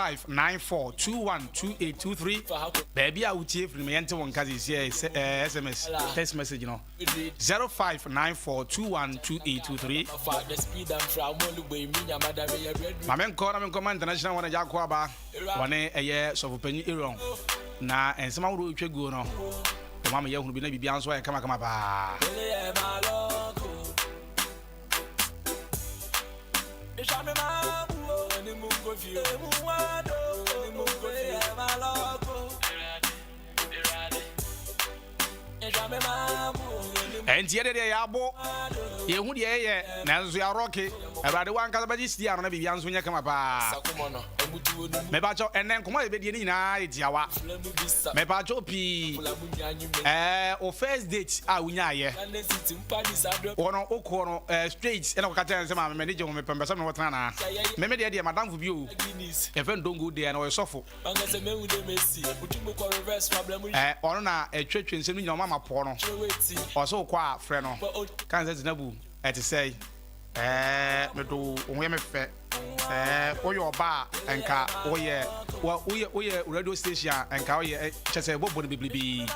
594 212823 Baabi a wotie firi no yɛnte wo nka seesei sɛ SMS text message no 0594 212823 Ma menkɔ na menkɔ ma international wɔn agya akɔ aba wɔne ɛyɛ sɔfopanyin Aaron na nsɛm ahodoɔ retwa guo no wɔma me yɛhunu bi na biribiara nso ayɛ kamakama paa. Ɛnti yɛde deɛ yɛabo yɛhu deɛ yɛyɛ nanso yɛarɔke awurade wankasa bɛgye sidi ano na biribia nso nyɛ kama paa mepakyɛw ɛnɛ nkɔmmɔ a yɛbɛdie no nyinaa yɛ tiawa mepakyɛw pii ɛɛ o first date a wonyaayɛ Wɔ no wo kɔɔ no eh, straight ɛna kɔka kyerɛ no sɛ maame m'ani gye ho mepɛ mpɛ sɛ me ne wo tena anaa? Me me deɛ deɛ madamfo bi o yɛfrɛ no Dongo deɛ na ɔyɛ sɔfo eh, ɔno na ɛtwetwe nsɛm no nyina ɔma ma pɔɔ no ɔsɛ wokɔ a frɛ no ka ne sɛ Zinabu ɛte sɛe eh, medo wo ho yɛ me fɛ Ɛɛ woyɛ ɔba a nka woyɛ woyɛ woyɛ radio station a nka woyɛ kyɛ sɛ bɔbɔ no bebrebe.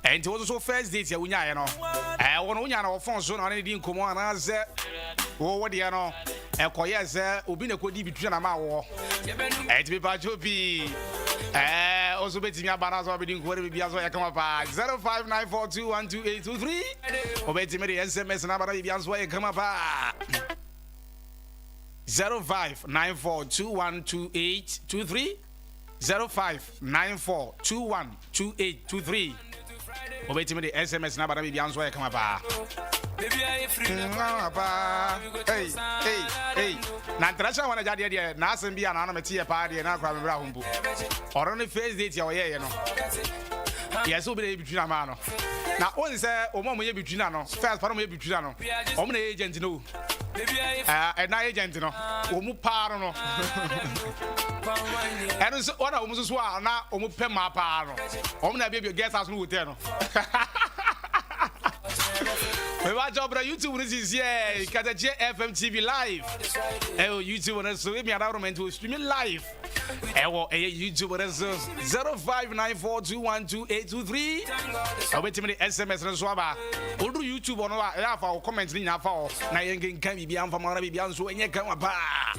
Ɛnti wo nso first date a wonyaeɛ no ɛɛ wo no wonya no wɔ phone so na ɔne ne di nkɔmmɔ anaasɛ wo wo deɛ no ɛkɔyɛ sɛ obi na ɛkɔdi bi tua na ma wɔ. Ɛnti mepatwo pii ɛɛ wo nso bɛtumi aba no asɛ wabɛdi nkɔmmɔ no biribi aso yɛ kama paa 0594212823 wobɛtumi de SMS no aba na biribi nso ayɛ kama paa. 0594212823 0594212823 wobɛtumi de sms no aba na biribia nso ayɛ kama paa na ntrɛhyɛ wɔn agya deɛ deɛ n'asɛm bi a n'ano mete yɛ paa deɛ na akora mebrɛ ho mpo ɔno ne first date a ɔyɛɛyɛ no yɛ sɛ obi na yɛ bitwi na maa no na wɔn sɛ wɔn a wɔyɛ bitwi na no first pa na wɔyɛ bitwi na no wɔn na yɛ agent no ɛna agent no wɔn mu paa no no ɛno nso wɔn a wɔn nso so a na wɔn pɛ mmaa paa no wɔn na ebiebie guest house no hotel no mɛba kyɛw bra youtube no sisi ɛ katakyie fm tv live ɛwɔ youtube no so ebi adaworo mɛ nti o streaming live Ɛwɔ ɛyɛ YouTube no so 0594212823. Wobɛtumi de SMS no nso aba. Woduru YouTube no a, ɛyɛ afa wo comment no nyinaa fa hɔ na yɛnkenkan biribiara mfa ma na biribiara nso ɛnyɛ kama paa.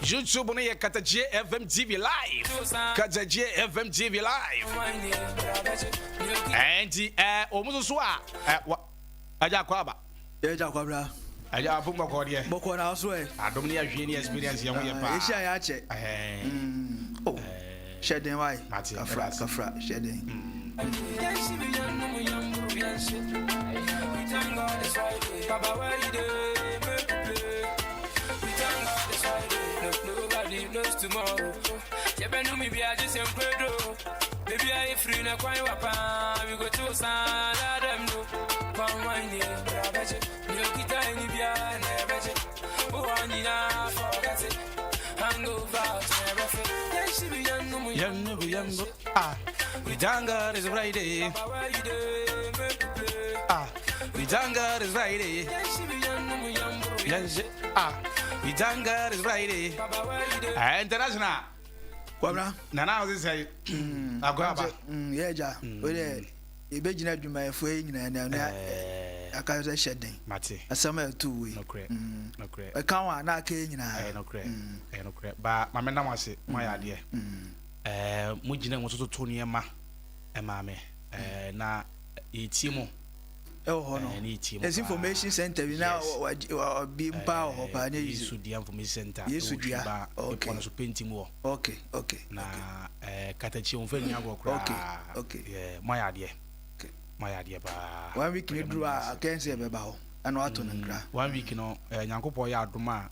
YouTube no yɛ Katakyie FM TV live. Katakyie FM TV live. Ɛnti ɛɛ wɔn nso so a ɛ agya akɔ aba. Yɛ gya kwabra. Agya afom bɔkɔɔ deɛ. Bɔkɔɔ na ɔso ɛ. Adom ne ahwie ne experience yɛ ho yɛ paa. Yɛhyia yɛ akyɛ. Oh. Hyɛ den wae. Kafra kafra hyɛ den. Ah, we thank God it's Friday. Ah, we thank God it's Friday. Ah, we thank God it's Friday. Ah, international. Kwabra. Nana ɔsi sɛ akɔ aba. Yɛ gya, o de yɛbɛgyina adwumayɛfoɔ yi nyinaa na ɛno aka sɛ hyɛ den. Mate. Asɛm a ɛto wei. Nokorɛ. Nokorɛ. Ɛka ho a na aka yɛ nyinaa. Ɛyɛ nokorɛ. Ɛyɛ nokorɛ. Ba maame nam ase mo ayɛ adeɛ. Ɛɛ mo gyina mu toto nneɛma ɛmaa me. Ɛɛ na yɛtie mo. Ɛwɔ hɔ no. Ɛsi information center bi na ɔbi mpa wɔ hɔ paa ne yi. Yesu dua information center. Yesu dua. Okay. Ɛpɔ no so painting wɔ. Okay okay. Na ɛɛ katakyi wɔn fɛ nyina agorɔ koraa. Okay okay. Yeah, mo ayɛ adeɛ. Okay. Mo ayɛ adeɛ paa. One week ne duru a akɛnse ɛbɛba hɔ ɛna wato ne nkra. One week no ɛɛ Nyankopɔn yɛ adom a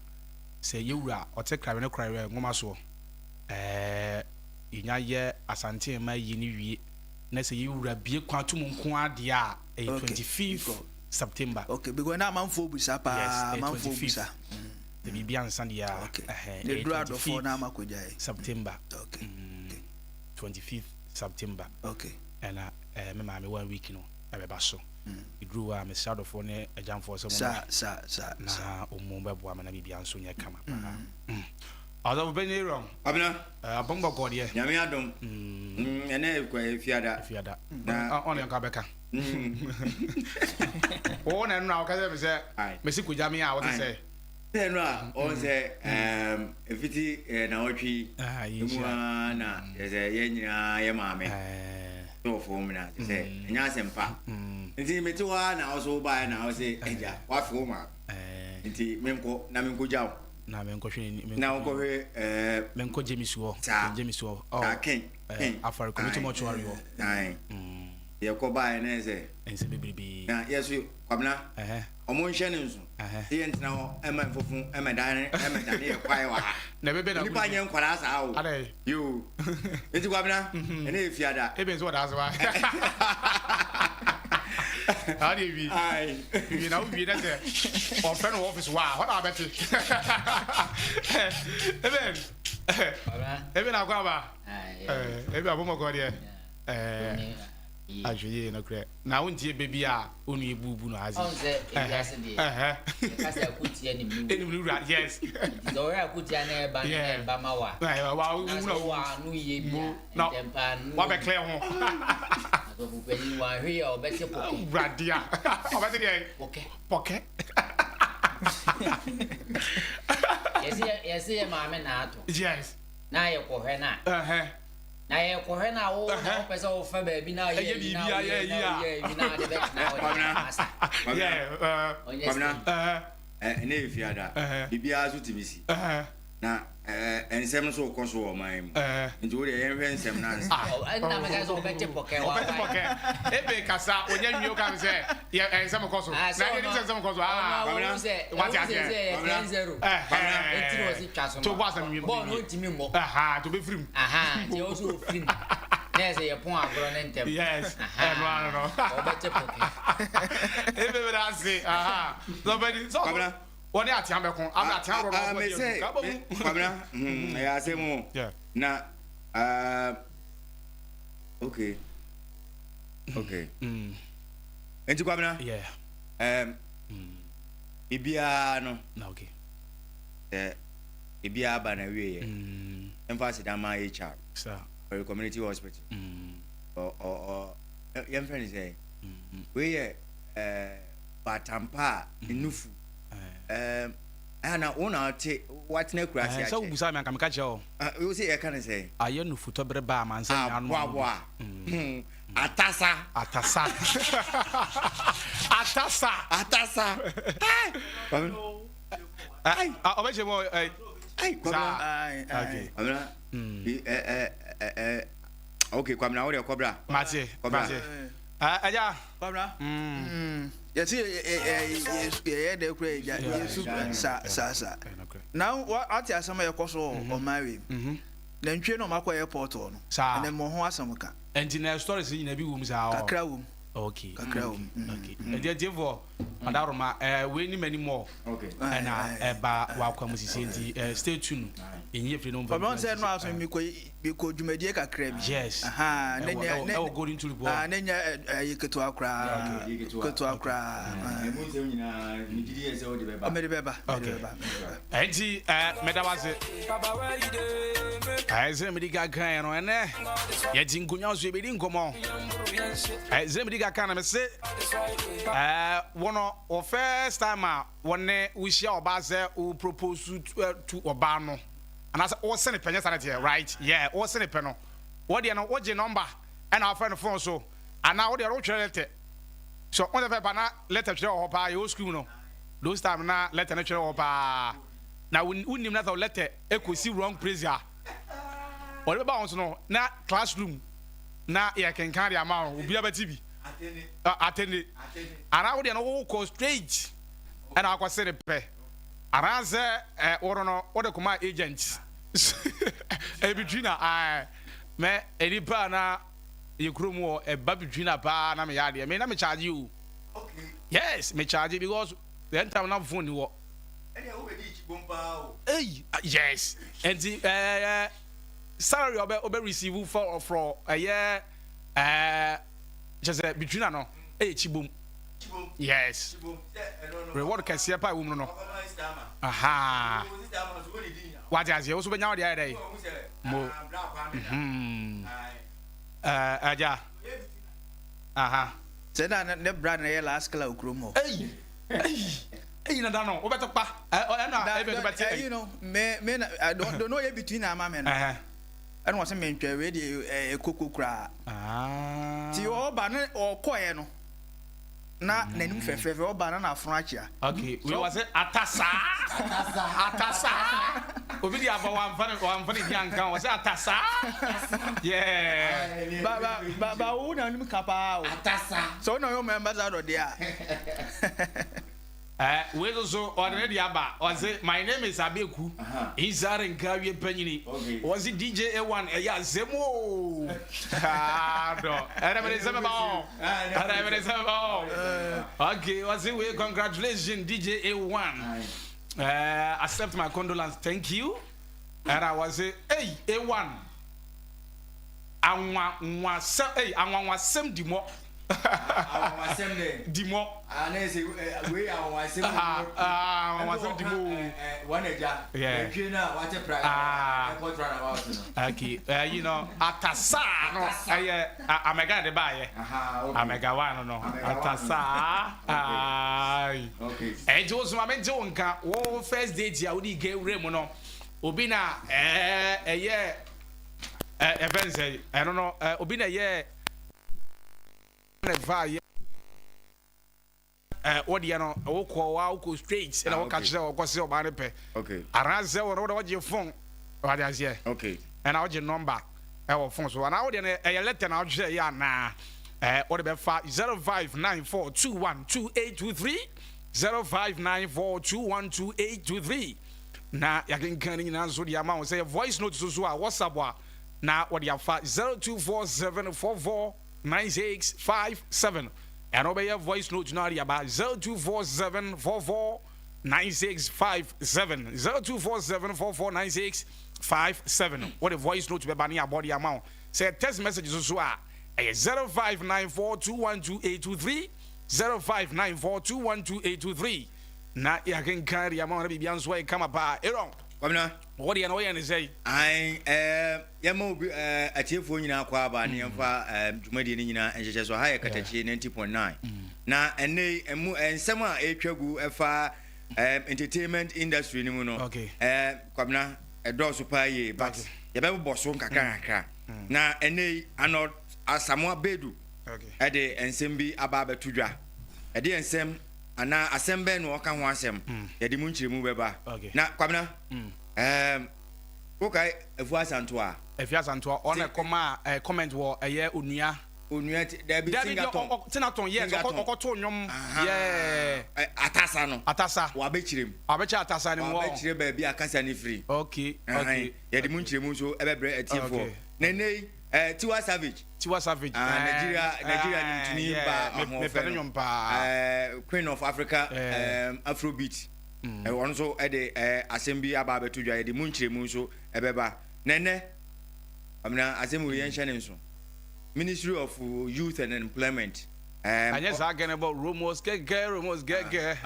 sɛ yɛwura ɔte krawe ne krawe nwoma soɔ ɛɛ yɛnya yɛ Asante mma yi ne wie na sɛ yɛwura bie kwan to mu nko adeɛ a ɛyɛ 25th September. Okay because na amanfoɔ busa paa amanfoɔ busa. Sɛ biribi ansa deɛ a, Okay. ɛhɛn, Na ɛyɛ eduru adɔfoɔ 25th na ama kɔgyae. September. Okay. Okay. 25th September. Okay. Ɛna ɛɛ me maame one week no ɛbɛba so. Eduru hɔ a mesrɛ adɔfoɔ ne agyamfoɔ sɛ Sa wɔmmra sa sa sa. na wɔn bɛboa me na biribiara nso nyɛ kama paa. Mm. Ɔsɔfo panyin Aaron. Abena. Apɔn bɔkɔ deɛ. Nyame adom. Ɛnɛ ekɔ efiada. Efiada. Na ɔne nka bɛka. Wo na ɛno na ɔka sɛ me sɛ mesi kogya me a wote sɛ. Sɛ ɛno a ɔn sɛ ɛfiti na ɔtwe mu a na yɛ sɛ yɛn nyinaa yɛ maame. Sɛ ɔfɔm na sɛ ɛnyɛ asɛmpa. Nti mete hɔ a na ɔso baeɛ na ɔse agya wafe wo maame. Nti menkɔ na menkɔgya wo. Na menkɔhwɛ na wonkɔhwɛ ɛɛ menkɔ James wɔ saa James wɔ saa ken ken Afari Community Mortuary wɔ. Ayi yɛkɔ baeɛ na yɛ sɛ nsɛm bebrebe na yɛ so Kwabena ɔmo nhyɛ ne nso sɛ yɛntena hɔ ɛma mfofo ɛma dan ɛma dane yɛ kwae wɔ ha na ɛbɛbɛ na nipa nyɛ nkwadaa saa o yoo eti Kwabena ɛne yɛ fiada ebe nso wɔ daase wa ade wie wie na wowie na sɛ ɔfrɛ no wɔ ɔfis hɔ a hɔ na wabɛte ebe ebe na akɔ aba ebe abɔmɔkɔ deɛ ahwɛ yie nokorɛ na wontie bɛ bi a onua ebubu no adze. Ɔn sɛ ewiase deɛ yɛka sɛ akotia nim ne wura. Enim ne wura, yes. Nti sɛ ɔhwɛ akotia na ɛba no na ɛba ma wa. Wa na sɛ wa ano yie bi a ntɛm paa no. Wabɛ clear ho. Asɔfo panyin wanhwɛ yie a ɔbɛte pɔkɛ. Awurade a ɔbɛte deɛ. Pɔkɛ. Pɔkɛ. Yɛse yɛ maame na ato. Yes. Na yɛkɔhwɛ no a. Na yɛkɔhwɛ no a wo na wopɛ sɛ wofa baabi na woyɛ yi na woyɛ na woyɛ yi na wode bɛtena hɔ de asa. Ɔnyɛ Kwabena, ɛnɛ yɛ fiada, biribiara so tumi si. Na nsɛm nso rekɔ so wɔ ɔman yi mu. Nti wo deɛ yɛnhwɛ nsɛm no ansa. Ɛnna meka sɛ ɔbɛte pɔkɛ wa. Ɔbɛte pɔkɛ. Ebe kasa onye nwie woka me sɛ yɛ nsɛm kɔ so. Na ɛdeɛ nim sɛ nsɛm kɔ so. Ah, wate aseɛ. Sɛ yɛ 10-0. Enti na ɔsi twa so no. To bɔ asɛm wie. Bɔɔl no ntumi mmɔ. Aha, to bɛfiri mu. Aha, nti ɛwɔ sɛ ɔfiri mu. Na yɛ sɛ yɛpɔn agorɔ ne ntɛm. Yes, ɛno ano no. Ɔbɛte pɔkɛ. Ebe bɛ ase. Aha. Sɔfɛdi sɔfo. Wɔne atea bɛko. Ama atea worɔ no ɔbɔ deɛ. Ka bɔ mu. Kwabena, ɛyɛ asɛm o. Na, okay. Okay. Nti Kwabena. Yeah. Biribiara no. Na okay. Sɛ biribiara ba na wie yɛ. Mfa aseda ma HR. Sir. For community hospital. Ɔ ɔ ɔ yɛmfrɛ no sɛ. Wei yɛ batampa a nufu. Ɛɛ na wo na ɔte watena akura ase akyɛ. Sɛ wobusa me anka meka kyerɛ wo. Wo sɛ yɛka no sɛ. Ayɛ nufu tɔbere ba amansa nyinaa no. Aboaboa. Atasa. Atasa. Atasa. Atasa. Ɔbɛkyɛ mu ɛ. Ai Kwabena. Okay. Kwabena. Ɛ okay Kwabena wo deɛ kɔbra. Mate. Mate. Ɛgya. Kwabena. Yɛte yɛyɛ dɛ kura yɛgya yɛsu sa sa sa. Na wate asɛm a yɛkɔ so wɔ ɔman wei mu. Nantwie na ɔmakɔ airport hɔ no. Saa. Ɛnɛ mmɔ ho asɛm ka. Ɛnti na stories nyina bi wɔ mu saa. Kakra wɔ mu. Okay. Kakra wɔ mu. Okay. Ɛnti atiefoɔ Adaworoma ɛɛ wei ni many more. Okay. Ɛna ɛba wakwa mu sisi nti ɛɛ stay tuned. Yɛnyi efiri no mfa. Ɔbɛn sɛ ɛno aso mi kɔ mi kɔ dwumadie kakra bi. Yes. Aha ne nya ne ɛwɔ Golden Tulip hɔ. Ah ne nya ɛyɛ ketewa koraa. Ketewa koraa. Ɛmu nsɛm nyinaa mi gidi yɛ sɛ ɔde bɛba. Ɔmɛde bɛba. Okay. Ɛnti ɛɛ mɛda wase. Ɛɛ sɛ mede ka kan no ɛnɛ yɛte nkonnwa so yɛbɛdi nkɔmmɔ. Ɛɛ sɛ mede ka kan no mese ɛɛ wɔn wɔ first time a wɔne wohyia ɔbaa sɛ wo propose to ɔbaa no anaasɛ wɔsene pɛ nyɛ saa na teɛ, right? Yeah, wɔsene pɛ no wɔdeɛ no wogye number ɛna wafrɛ no phone so anaa wodeɛ no wotwerɛ letter so wɔn sɛ fɛ pa na letter twerɛ wɔ hɔ paa yɛwɔ school no those time na letter no twerɛ wɔ hɔ paa na wonim na sɛ letter ɛkɔsi wrong place a wɔde bɛba wɔn so no na classroom na yɛkenkan de ama wɔn obiara bɛti bi atene anaa wodeɛ no wokɔ straight ɛna akɔ sere pɛ anaasɛ ɛ wɔn no wode kɔma agent ɛbitwi na ɛɛ mɛ nipa na yɛ kurom wɔ ɛba bitwi na paa na meyɛ adeɛ me na me charge o. Yes, me charge because then time na phone ni wɔ. Hey, yes, nti ɛɛ salary ɔbɛ ɔbɛ receive for ɛyɛ ɛɛ kyɛ sɛ bitwi na no ɛyɛ kyi bom. Yes, reward kɛseɛ pa a ɛwɔ mu no no. Aha, wate aseɛ, wo so bɛnya wode ayɛ dɛ mo. Agya, aha. Sɛ na ne bra na ɛyɛ last killer wɔ kurom hɔ. Ei, ei, ei, na da no wobɛte kpa ɛna ɛbɛ so bɛte. Ɛyi no, me me na do no yɛ between na ama me no. Ɛna wɔsɛ mentwɛ wei deɛ, ɛyɛ koko koraa. Ti ɔba ne ɔkɔɛ no na n'anim fɛfɛɛfɛ, ɔba na n'afono akyea. Okay, wei wɔ sɛ atasa atasa, obi de aba, wamfa ne wamfa ne di anka wɔ sɛ atasa, yeah. Ba ba ba ba, wo na anim ka paa o. Atasa. Sɛ wo na ɔyɛ ɔmo ambassador deɛ a. Wei nso so ɔde ne de aba, ɔse, "My name is Abeku Isare Nkawie Panyini." Ɔse, "DJ A1, ɛyɛ asɛm o." Dɔ ɛdɛ mede sɛ mɛba hɔ, ɛdɛ mede sɛ mɛba hɔ. Okay, ɔse wei, "Congratulations, DJ A1, accept my condolence." Thank you. Ɛna wɔse, "Ei, A1, anwanwasɛm, ei, anwanwasɛm di mɔ." Anwanwasɛm dɛ. Di mɔ. Ah, na ɛsɛ wei anwanwasɛm. Ah, anwanwasɛm di mɔ o. Wɔn agya. Nantwie no a wate pra. Ɛkɔ tra na wɔato no. Okay, atasa no ɛyɛ Amega de baayɛ. Amega wa no no atasa ayi. Ɛnti wo soma mi nti wo nka wo first date a wodi ke wura mu no, obi na ɛyɛ ɛfɛn sɛ ɛno no, obi na ɛyɛ na ɛfa yɛ wɔdeɛ no, wokɔ wa wokɔ straight ɛna wɔka kyerɛ wɔkɔ sɛ ɔbaa no pɛ anaasɛ wɔn wɔde wɔgye phone, wɔde aseɛ ɛna wɔgye number ɛwɔ phone so, anaa wɔdeɛ no ɛyɛ letter na wɔtwerɛ yɛ, anaa wɔde bɛfa 0594212823, 0594212823, na yɛakenkan no nyinaa nso de ama wo. Sɛ yɛ voice note so so a, WhatsApp a, na wɔde afa 0247449657. Ɛno wobɛyɛ voice note no ade aba 0247449657, 0247449657. Wode voice note bɛba ne abɔde ama wo. Sɛ text message so so a, ɛyɛ 0594212823, 0594212823, na yɛakenkan de ama wo na biribia nso ayɛ kama paa. Aaron. Kwamina. Wɔdeɛ no, wɔyɛ ne sɛi? Ayi, yɛma obi atiefoɔ nyinaa kɔ aba ne yɛmfa dwumadie no nyinaa nhyehyɛ so. Ha yɛ Katakyie 90.9, na ɛnɛ ɛmu nsɛm a ɛtwa gu ɛfa entertainment industry no mu no, Kwamina, ɛdɔɔso paa yie, but yɛbɛbobɔ so nkakra nkakra. Na ɛnɛ yi, Arnold Asamoah Bedu ɛde nsɛm bi aba abɛto dwa. Ɛde nsɛm anaa asɛm bɛn na ɔka ho asɛm? Yɛde mu nkyerɛmu bɛba. Na Kwamina, wokae Afua Asantoa? Afua Asantoa, ɔna kɔma comment wɔ ɛyɛ onua. Onua dabi, Singaton. Singaton, yes, ɔkɔto nnwom, yeah. Atasa no. Atasa. Wabɛkyerɛ mu. Wabɛkyerɛ atasa no mu. Wabɛkyerɛ baabi a kasa no firi. Yɛde mu nkyerɛmu nso ɛbɛbrɛ atiefoɔ. Na ɛnɛ yi, Tiwa Savage. Tiwa Savage. Ah, Nigeria nimtuni ba ahoɔfɛ no no, Queen of Africa Afrobeat, ɔno nso ɛde asɛm bi aba abɛto dwa. Yɛde mu nkyerɛmu nso ɛbɛba. Na ɛnɛ, amina, asɛm wo yɛnhyɛ ne nso, Ministry of Youth and Employment. Anyɛ saa gɛnɛ bɔ rumors gɛgɛ, rumors gɛgɛ.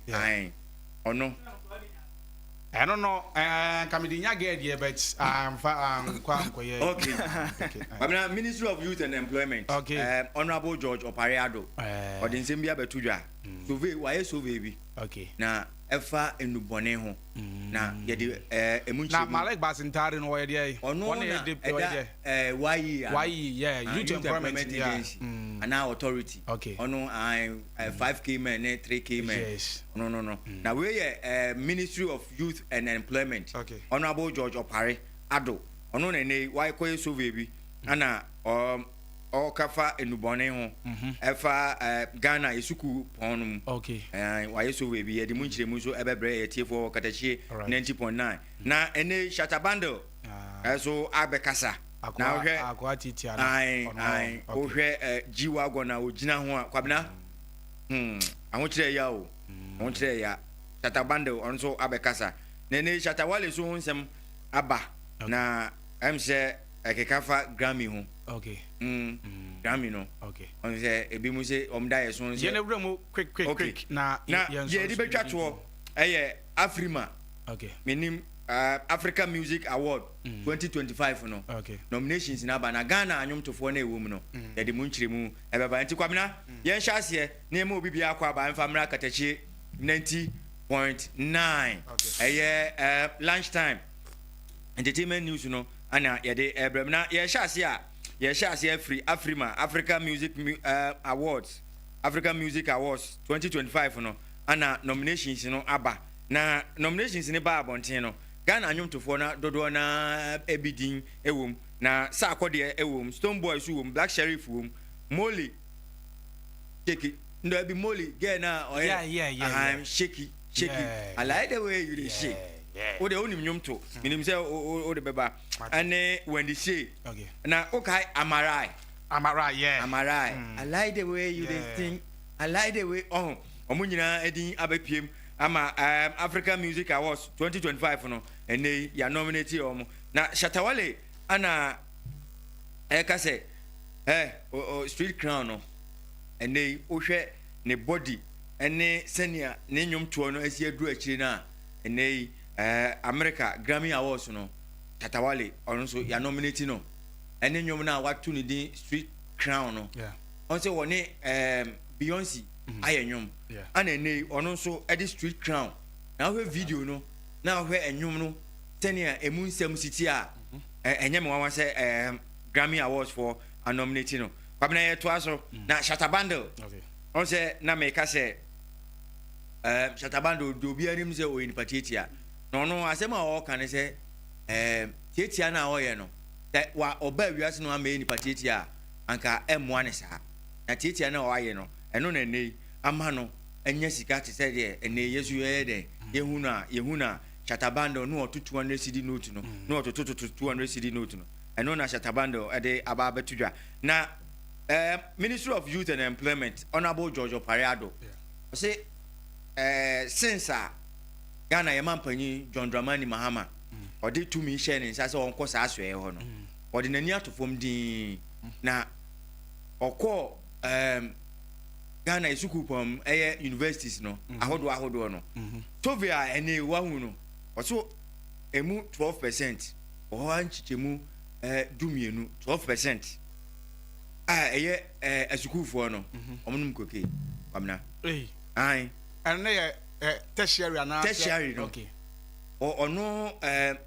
Ayi, ɔno. Ɛno no, nka mede nya gɛ deɛ, but amfa ankɔ ankɔyɛ. Okay, Kwamina, Ministry of Youth and Employment, Honourable George Opare Addo, ɔde nsɛm bi abɛto dwa. Survey, wayɛ survey bi na ɛfa nnubɔne ho, na yɛde emu na nkyerɛmu. Malik Basintare no, wɔyɛ deɛ? Ɔno na ɛda YE ano. YE, yeah. Youth Employment Agency anaa Authority. Ɔno 5K men ne 3K men. No no no, na wei yɛ Ministry of Youth and Employment. Honourable George Opare Addo, ɔno na ɛnɛ yi wakɔyɛ survey bi ana ɔka nnubɔne ho ɛfa Ghana esukuu pɔn no mu. Wayɛ survey bi, yɛde mu nkyerɛmu nso ɛbɛbrɛ yɛtiefoɔ wɔ Katakyie 90.9. Na ɛnɛ yi, Shatta Bandle ɛso abɛkasa na wohwɛ Akoa titia no. Ae, ae, wohwɛ G-Wagon a ogyina ho a, Kwabena, ahokyerɛ ya o, ahokyerɛ ya. Shatta Bandle, ɔno nso abɛkasa. Na ɛnɛ yi, Shatta Wale so ho nsɛm aba na ɛm sɛ ɛkeka fa Grammy ho. Okay. Grammy no. Okay. Ɔno sɛ ebi mu sɛ ɔmo da yɛ so sɛ. Yɛn ewura mu quick quick quick na na yɛn de bɛtwa toɔ ɛyɛ Afrima. Okay. Menim Africa Music Award 2025 no. Okay. Nominations na aba na Ghana anwomtofoɔ na ɛwɔ mu no. Yɛde mu nkyerɛmu ɛbɛba nti Kwabena yɛn hyɛ aseɛ na yɛn mu obi biara akɔ aba mfa mmra Katakyie 90.9. Okay. Ɛyɛ lunch time entertainment news no ana yɛde ɛbrɛm na yɛhyɛ ase a yɛhyɛ ase afiri Afrima Africa Music Awards, Africa Music Awards 2025 no ana nominations no aba na nominations ne ba abɔnten no Ghana anwomtofoɔ na dodoɔ na ebi din ɛwɔ mu na Sarkodie ɛwɔ mu, Stonebwoy so wɔ mu, Black Sherif wɔ mu, Molly Sheki ndo ebi Molly girl na ɔyɛ Sheki Sheki. I like the way you dey shake. O de onim nnwom to menim sɛ o de bɛba ɛne Wendy Shay. Na okae Amarai. Amarai, yeah. Amarai. I like the way you dey think. I like the way ɔho ɔmo nyinaa edin abɛpiem ama Africa Music Awards 2025 no ɛnɛ yi yɛ nominate ɔmo na Shatta Wale ana ɛka sɛ ɛ Street Crown no ɛnɛ yi wohwɛ ne body ɛne sɛnea ne nnwom toɔ no asi aduru akyire no a ɛnɛ yi America Grammy Awards no Shatta Wale ɔno nso yɛ nominate no ɛne nnwom no a wato ne din Street Crown no. Ɔn sɛ wɔne Beyonce ayɛ nnwom ana ɛnɛ yi ɔno nso ɛde Street Crown na wohwɛ video no na wohwɛ nnwom no sɛnea emu nsɛm si ti a ɛnyɛ me nwanwa sɛ Grammy Awards for anominate no. Kwabena yɛtoa so na Shatta Bandle ɔn sɛ na meka sɛ Shatta Bandle de obi anim sɛ ɔyɛ nipa tietia na ɔno asɛm a ɔɔka ne sɛ tietia no a ɔyɛ no sɛ wa ɔba wiase no ama yɛ nipa tietia a anka ɛmmoa ne saa na tietia no a ɔayɛ no ɛno na ɛnɛ yi ama no anya sika te sɛ deɛ ɛnɛ yi yɛso yɛyɛ dɛn yɛhu no a yɛhu no a Shatta Bandle no ɔto 200 cedi note no na ɔtotototo 200 cedi note no ɛno na Shatta Bandle ɛde aba abɛto dwa na Ministry of Youth and Employment, Honourable George Opare Addo, ɔsɛ since a Ghana yɛ mampanyin John Dramani Mahama ɔde tumi hyɛ ne nsa sɛ ɔnkɔ saa asɔeɛ hɔ no ɔde n'ani ato fam dinn na ɔkɔɔ Ghana sukuu pɔn ɛyɛ universities no ahodoɔ ahodoɔ no survey a ɛne wahu no ɔso emu 12% wɔ hɔ nkyekyɛmu 12, 12% a ɛyɛ asukuufoɔ no ɔmo nom cocaine, Kwamina. Ayi. Ɛno ne yɛ tertiary anaa? Tertiary no. Ɔno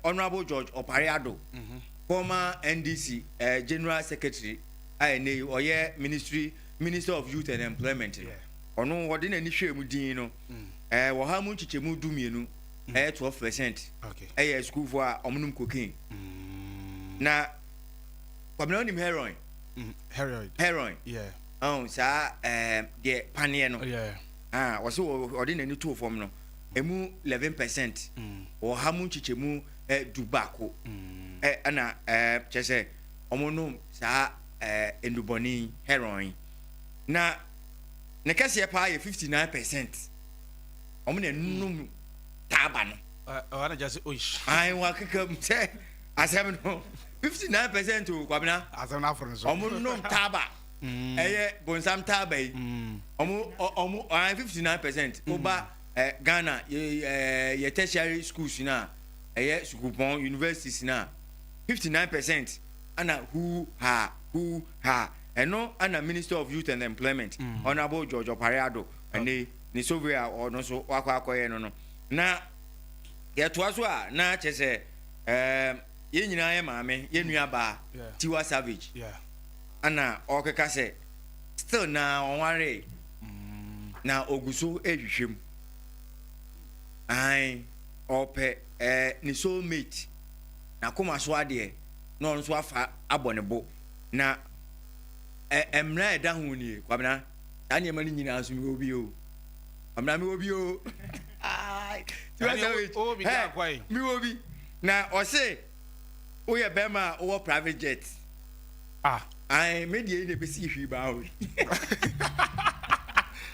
Honourable George Opare Addo, former NDC General Secretary a ɛnɛ yi ɔyɛ Minister of Youth and Employment no ɔno ɔde n'ani hwɛ mu din no wɔ ha mu nkyekyɛmu 12 ɛyɛ 12% ɛyɛ sukuufoɔ a ɔmo nom cocaine. Na Kwamina, onim heroin? Heroin. Heroin. Yeah. Ɔn saa deɛ paneɛ no. Ah, wɔsɛ ɔde n'ani too fam no emu 11% wɔ ha mu nkyekyɛmu 11 ɛna kyerɛ sɛ ɔmo nom saa ndubɔni heroin na ne kɛseɛ paa yɛ 59% ɔmo na num taaba no. Ɔwɔ na gya sɛ oish. Ayi wa keka mu sɛ asɛm no 59% o, Kwabena. Asɛm no aforo nso. Ɔmo nom taaba ɛyɛ bonsam taaba yi ɔmo ɔmo 59%. Woba Ghana yɛ yɛ tertiary schools na ɛyɛ sukuupɔn universities na 59% ana hu ha hu ha ɛno ana Minister of Youth and Employment, Honourable George Opare Addo, ɛne ne survey a ɔno nso wakɔ akɔyɛ no na yɛtoa so a na kyerɛ sɛ yɛn nyinaa yɛ maame yɛn nua baa Tiwa Savage ana ɔkeka sɛ still na ɔnware na ogu so ehwehwɛ mu ayi ɔpɛ ne soul mate na koma so adeɛ na ɔno nso afa abɔ ne bo na mmerɛ a ɛda ho nie. Kwabena, saa nneɛma no nyinaa so mewɔ bi o. Kwabena, mewɔ bi o. Tiwa Savage mewɔ bi na ɔse woyɛ bɛrima a wowɔ private jet. Ah. Ayi me deɛ yi na ebesi hwii baa o.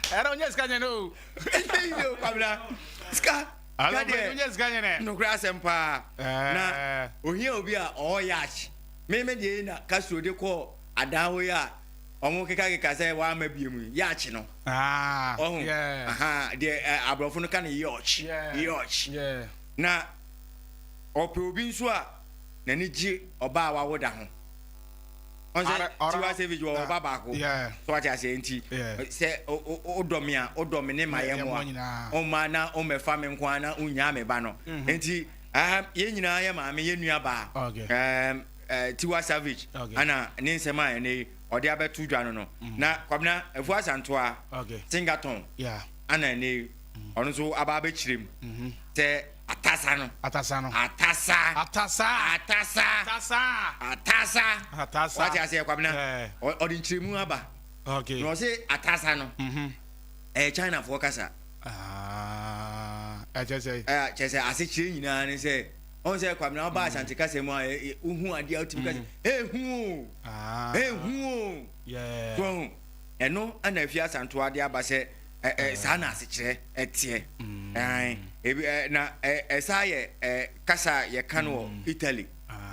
Ɛrɛ onye sika nyɛ no. Ɛnyɛ yi o, Kwabena, sika sika deɛ onye sika nyɛ nɛ. Nokura asɛm paa na ohia obi a ɔwɔ yacht. Me me deɛ yi na Castro de kɔɔ adan hɔ yi a wɔn kekakeka sɛ wamma bie mu yi, yaakye no. Ah, Ɔho, yeah. aha, deɛ ɛ, aborɔfo no ka no yacht, Yeah. yacht. Yeah. Na ɔpɛ obi nso a n'ani gye ɔbaa a wawo da ho. Ɔn sɛ Tiwa Savage wɔ ɔba baako. So wate aseɛ nti sɛ wodɔ me a wodɔ me ne ma yɛ mmoa. Ɔmma na ɔmmɛfa me nko ara na ɔnnyaa me ba no. Nti yɛn nyinaa yɛ maame yɛn nua baa Tiwa Savage ana ne nsɛm a ɛnɛ yi ɔde abɛto dwa no no. Na Kwabena Afua Asantoa Singaton ana ɛnɛ yi ɔno nso aba abɛkyerɛ mu sɛ Atasa no. Atasa no. Atasa. Atasa. Atasa. Atasa. Atasa. Atasa. Wate aseɛ Kwabena. Eh. Ɔde nkyerɛmu aba. Okay. Na ɔse atasa no. Mhm. Ɛyɛ Chinafoɔ kasa. Ah, ɛkyɛ sɛ. Ɛɛ kyɛ sɛ asekyerɛ nyinaa ne sɛ ɔn sɛ Kwabena ɔba Asante kasa mu a wohu adeɛ a wotumi kasa. Ehu o. Ah. Ehu o. Yeah. So ɔho. Ɛno na Afie Asantewa de aba sɛ ɛ ɛ saa na asekyerɛ teɛ. Ɛn ebi ɛ na ɛ ɛsaa yɛ ɛ kasa a yɛka no wɔ Italy.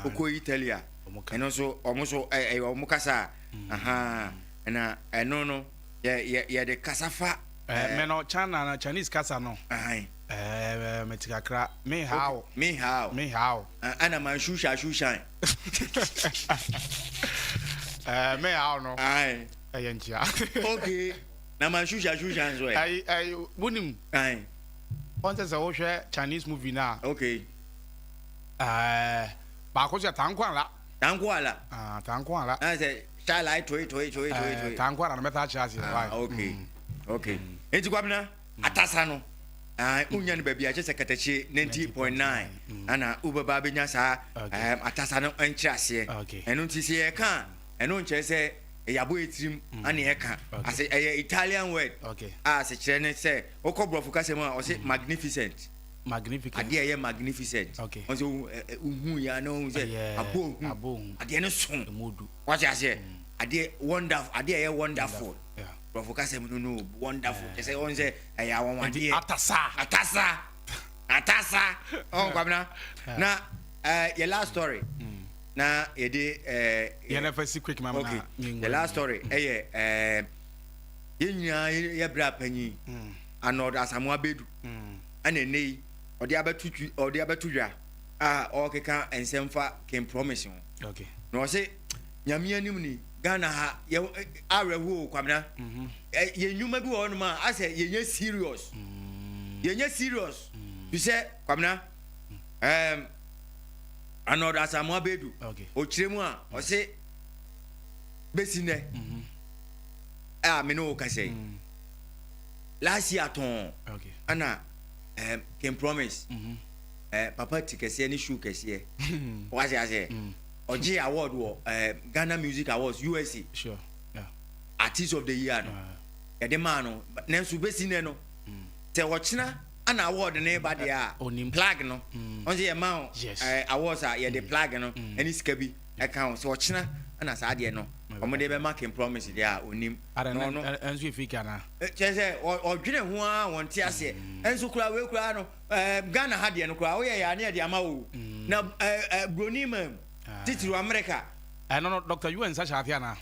Wokɔ Italy a ɛno nso wɔn nso ɛ ɛyɛ wɔn kasa a ahaa na ɛno no yɛ yɛ yɛde kasa fa. Ɛ mɛ no China no Chinese kasa no. Ahan. Ɛɛ mete kakra me hao. Me hao. Me hao. Ɛna man shusha shushan. Ɛɛ me hao no. Ahan. Ɛyɛ nkyia. Okay. Na man shusha shushan nso ɛ. Ayi ayi wonim. Ayi. Wɔn sɛ sɛ wohwɛ Chinese movie na. Okay. Ɛɛ baako sɛ tanko ala. Tanko ala. Ah tanko ala. Na sɛ shy lai toi toi toi toi toi. Tanko ala na mɛta akyerɛ ase. Ah okay. Okay. Eti Kwabena atasa no. Ah unya no baabi a kyerɛ sɛ katakyie 90.9 ana wobɛba abɛnya saa atasa no nkyerɛ aseɛ. Ɛno nti sɛ yɛka a ɛno nkyerɛ sɛ yɛabɔ yɛ tirim ana yɛka. Ase ɛyɛ Italian word a asekyerɛ ne sɛ wokɔ borɔfo kasa mu a ɔse magnificent. Magnificent. Adeɛ a ɛyɛ magnificent. Ɔn sɛ wohu yɛ a na wohu sɛ abɔ ohu. Adeɛ no so. Wate aseɛ? Adeɛ wonderful adeɛ a ɛyɛ wonderful. Borɔfo kasa mu no no wonderful. Kyerɛ sɛ ɔn sɛ ɛyɛ anwanwadeɛ. Atasa. Atasa. Atasa. Ɔn Kwabena. Na yɛ last story. Na yɛde ɛɛ. Yɛn na fa si quick ma Okay. The last story ɛyɛ ɛɛ yɛn nyinaa yɛ bra panyin. Arnold Asamoah Bedu. Ɛna ɛnɛ yi ɔde abɛto ɔde abɛto dwa a ɔrekeka nsɛm fa King Promise ho. Okay. Na ɔse Nyame anim ni Ghana ha yɛ awerɛhoɔ o Kwabena. Yɛn nnwuma bi wɔ hɔnom a asɛ yɛnyɛ serious. Yɛnyɛ serious. Fi sɛ Kwabena ɛɛm Arnold Asamoah Bedu ɔkyerɛ mu a ɔse bɛsi nnɛ a me ne wo kasa yi last year tɔn ɛna ɛɛm King Promise ɛɛ papa ti kɛseɛ ne shoe kɛseɛ wate aseɛ. Ɔgyee award wɔ eh, Ghana Music Awards USA. Sure. Yeah. Artist of the Year no. Yɛde maa no. Nanso besi nnɛ no, mm. sɛ ɔkyena ana award no ba deɛ a, Onim. plug no. Mm. Ɔn sɛ yɛma wo yes. eh, awards a yɛde mm. plug no mm. ɛne sika bi ɛka ho. Sɛ ɔkyena ana saa deɛ no, wɔn de bɛma King Promise deɛ a onim. Ara na ɛnso yɛ fake anaa? Kyerɛ sɛ ɔdwene ho ara wɔn te aseɛ. Ɛnso koraa wei koraa no. Eh, Ghana ha deɛ no koraa woyɛ yɛ a ne yɛde ama wo mm. Na eh, eh, broni ma mu ah. Titiriw Amerika. Ɛno no Dr. UN nsa hyɛ ase anaa?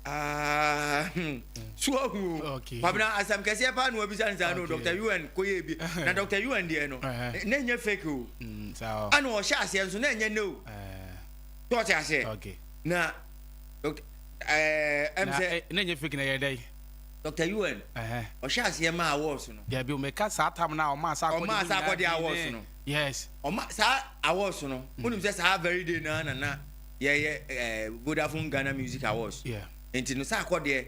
Ah, hmm. So ahu o. Kwabena asɛm kɛseɛ paa na wabisa no saa no. Dr. UN kɔyɛ bi na Dr. UN deɛ no na ɛnyɛ fake o. Mm, ana ɔhyɛ aseɛ nso na ɛnyɛ ne o. Sɛ ɔte aseɛ na ɛm sɛ na ɛnyɛ fake na ɛyɛ dɛn? Doctor Yuan, ɔhyɛ aseɛ maa awards no. Dabi o, meka saa tam no a ɔmaa saa akɔde Ɔmaa saa akɔde awards no. Yes. Ɔma saa awards no, wonim sɛ saa very day no ara na na yɛyɛ eh, Vodafone Ghana Music Awards. Yeah. Nti no saa akɔdeɛ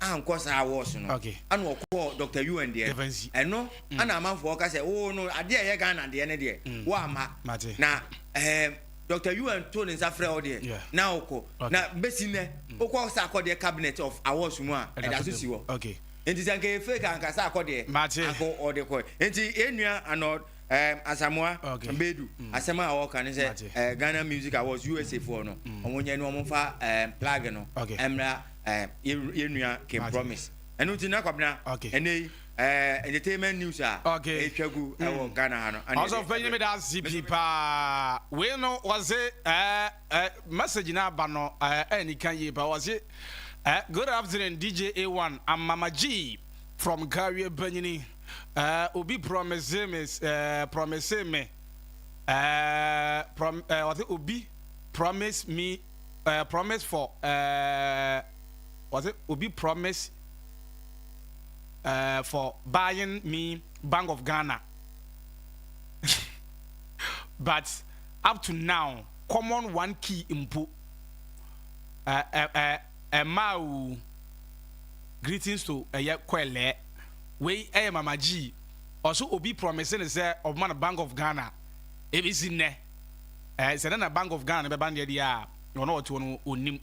ankɔ saa awards no. Okay. Ana ɔkɔɔ Doctor Yuan deɛ. Yɛfa nsi. Ɛno ana amanfoɔ ka sɛ wo no adeɛ a ɛyɛ Ghana deɛ no deɛ, woamma. Mate. Na eh, Doctor Yuan too ne nsa frɛ wo deɛ Yeah. na wokɔ. Okay. Na bɛsi nnɛ wokɔ sɛ akɔdeɛ cabinet of awards mu a ɛda so si hɔ. Okay. Nti sɛ nka ɛyɛ fake a anka sɛ akɔdeɛ Mate. anka ɔde kɔɛ. Nti yɛn nua Arnold um, Asamoah Okay. Bedu asɛm a ɔka ne sɛ Mate. eh, Ghana Music Awards USA foɔ no wɔn nyɛ no wɔn mfa um, plug no Okay. mmra um, yɛn nua King Mate. Promise. Ɛno nti na Kwabena Okay. ɛnɛ yi. Entertainment news a ɛtwa gu ɛwɔ Ghana ha no. Ɔsɔfo panyin, mi da ase pii paa. Wei no wɔse ɛɛ message na aba no ɛɛ ɛnika yie paa. Wɔse "Good afternoon, DJ A1. I'm Mama G from Kawie Panyini. Obi promise me wɔse obi promise me promise for wɔse obi promise for buying me Bank of Ghana, but up to now common one key mpo ɛmaa o. Greetings to ɛyɛ kɔɛlɛ." Wei ɛyɛ Mama G. Ɔso obi promise ne sɛ ɔbɛma no Bank of Ghana, ebi si nnɛ sɛ ne na Bank of Ghana ne bɛba ne deɛ a ɔno ɔte hɔ no onim.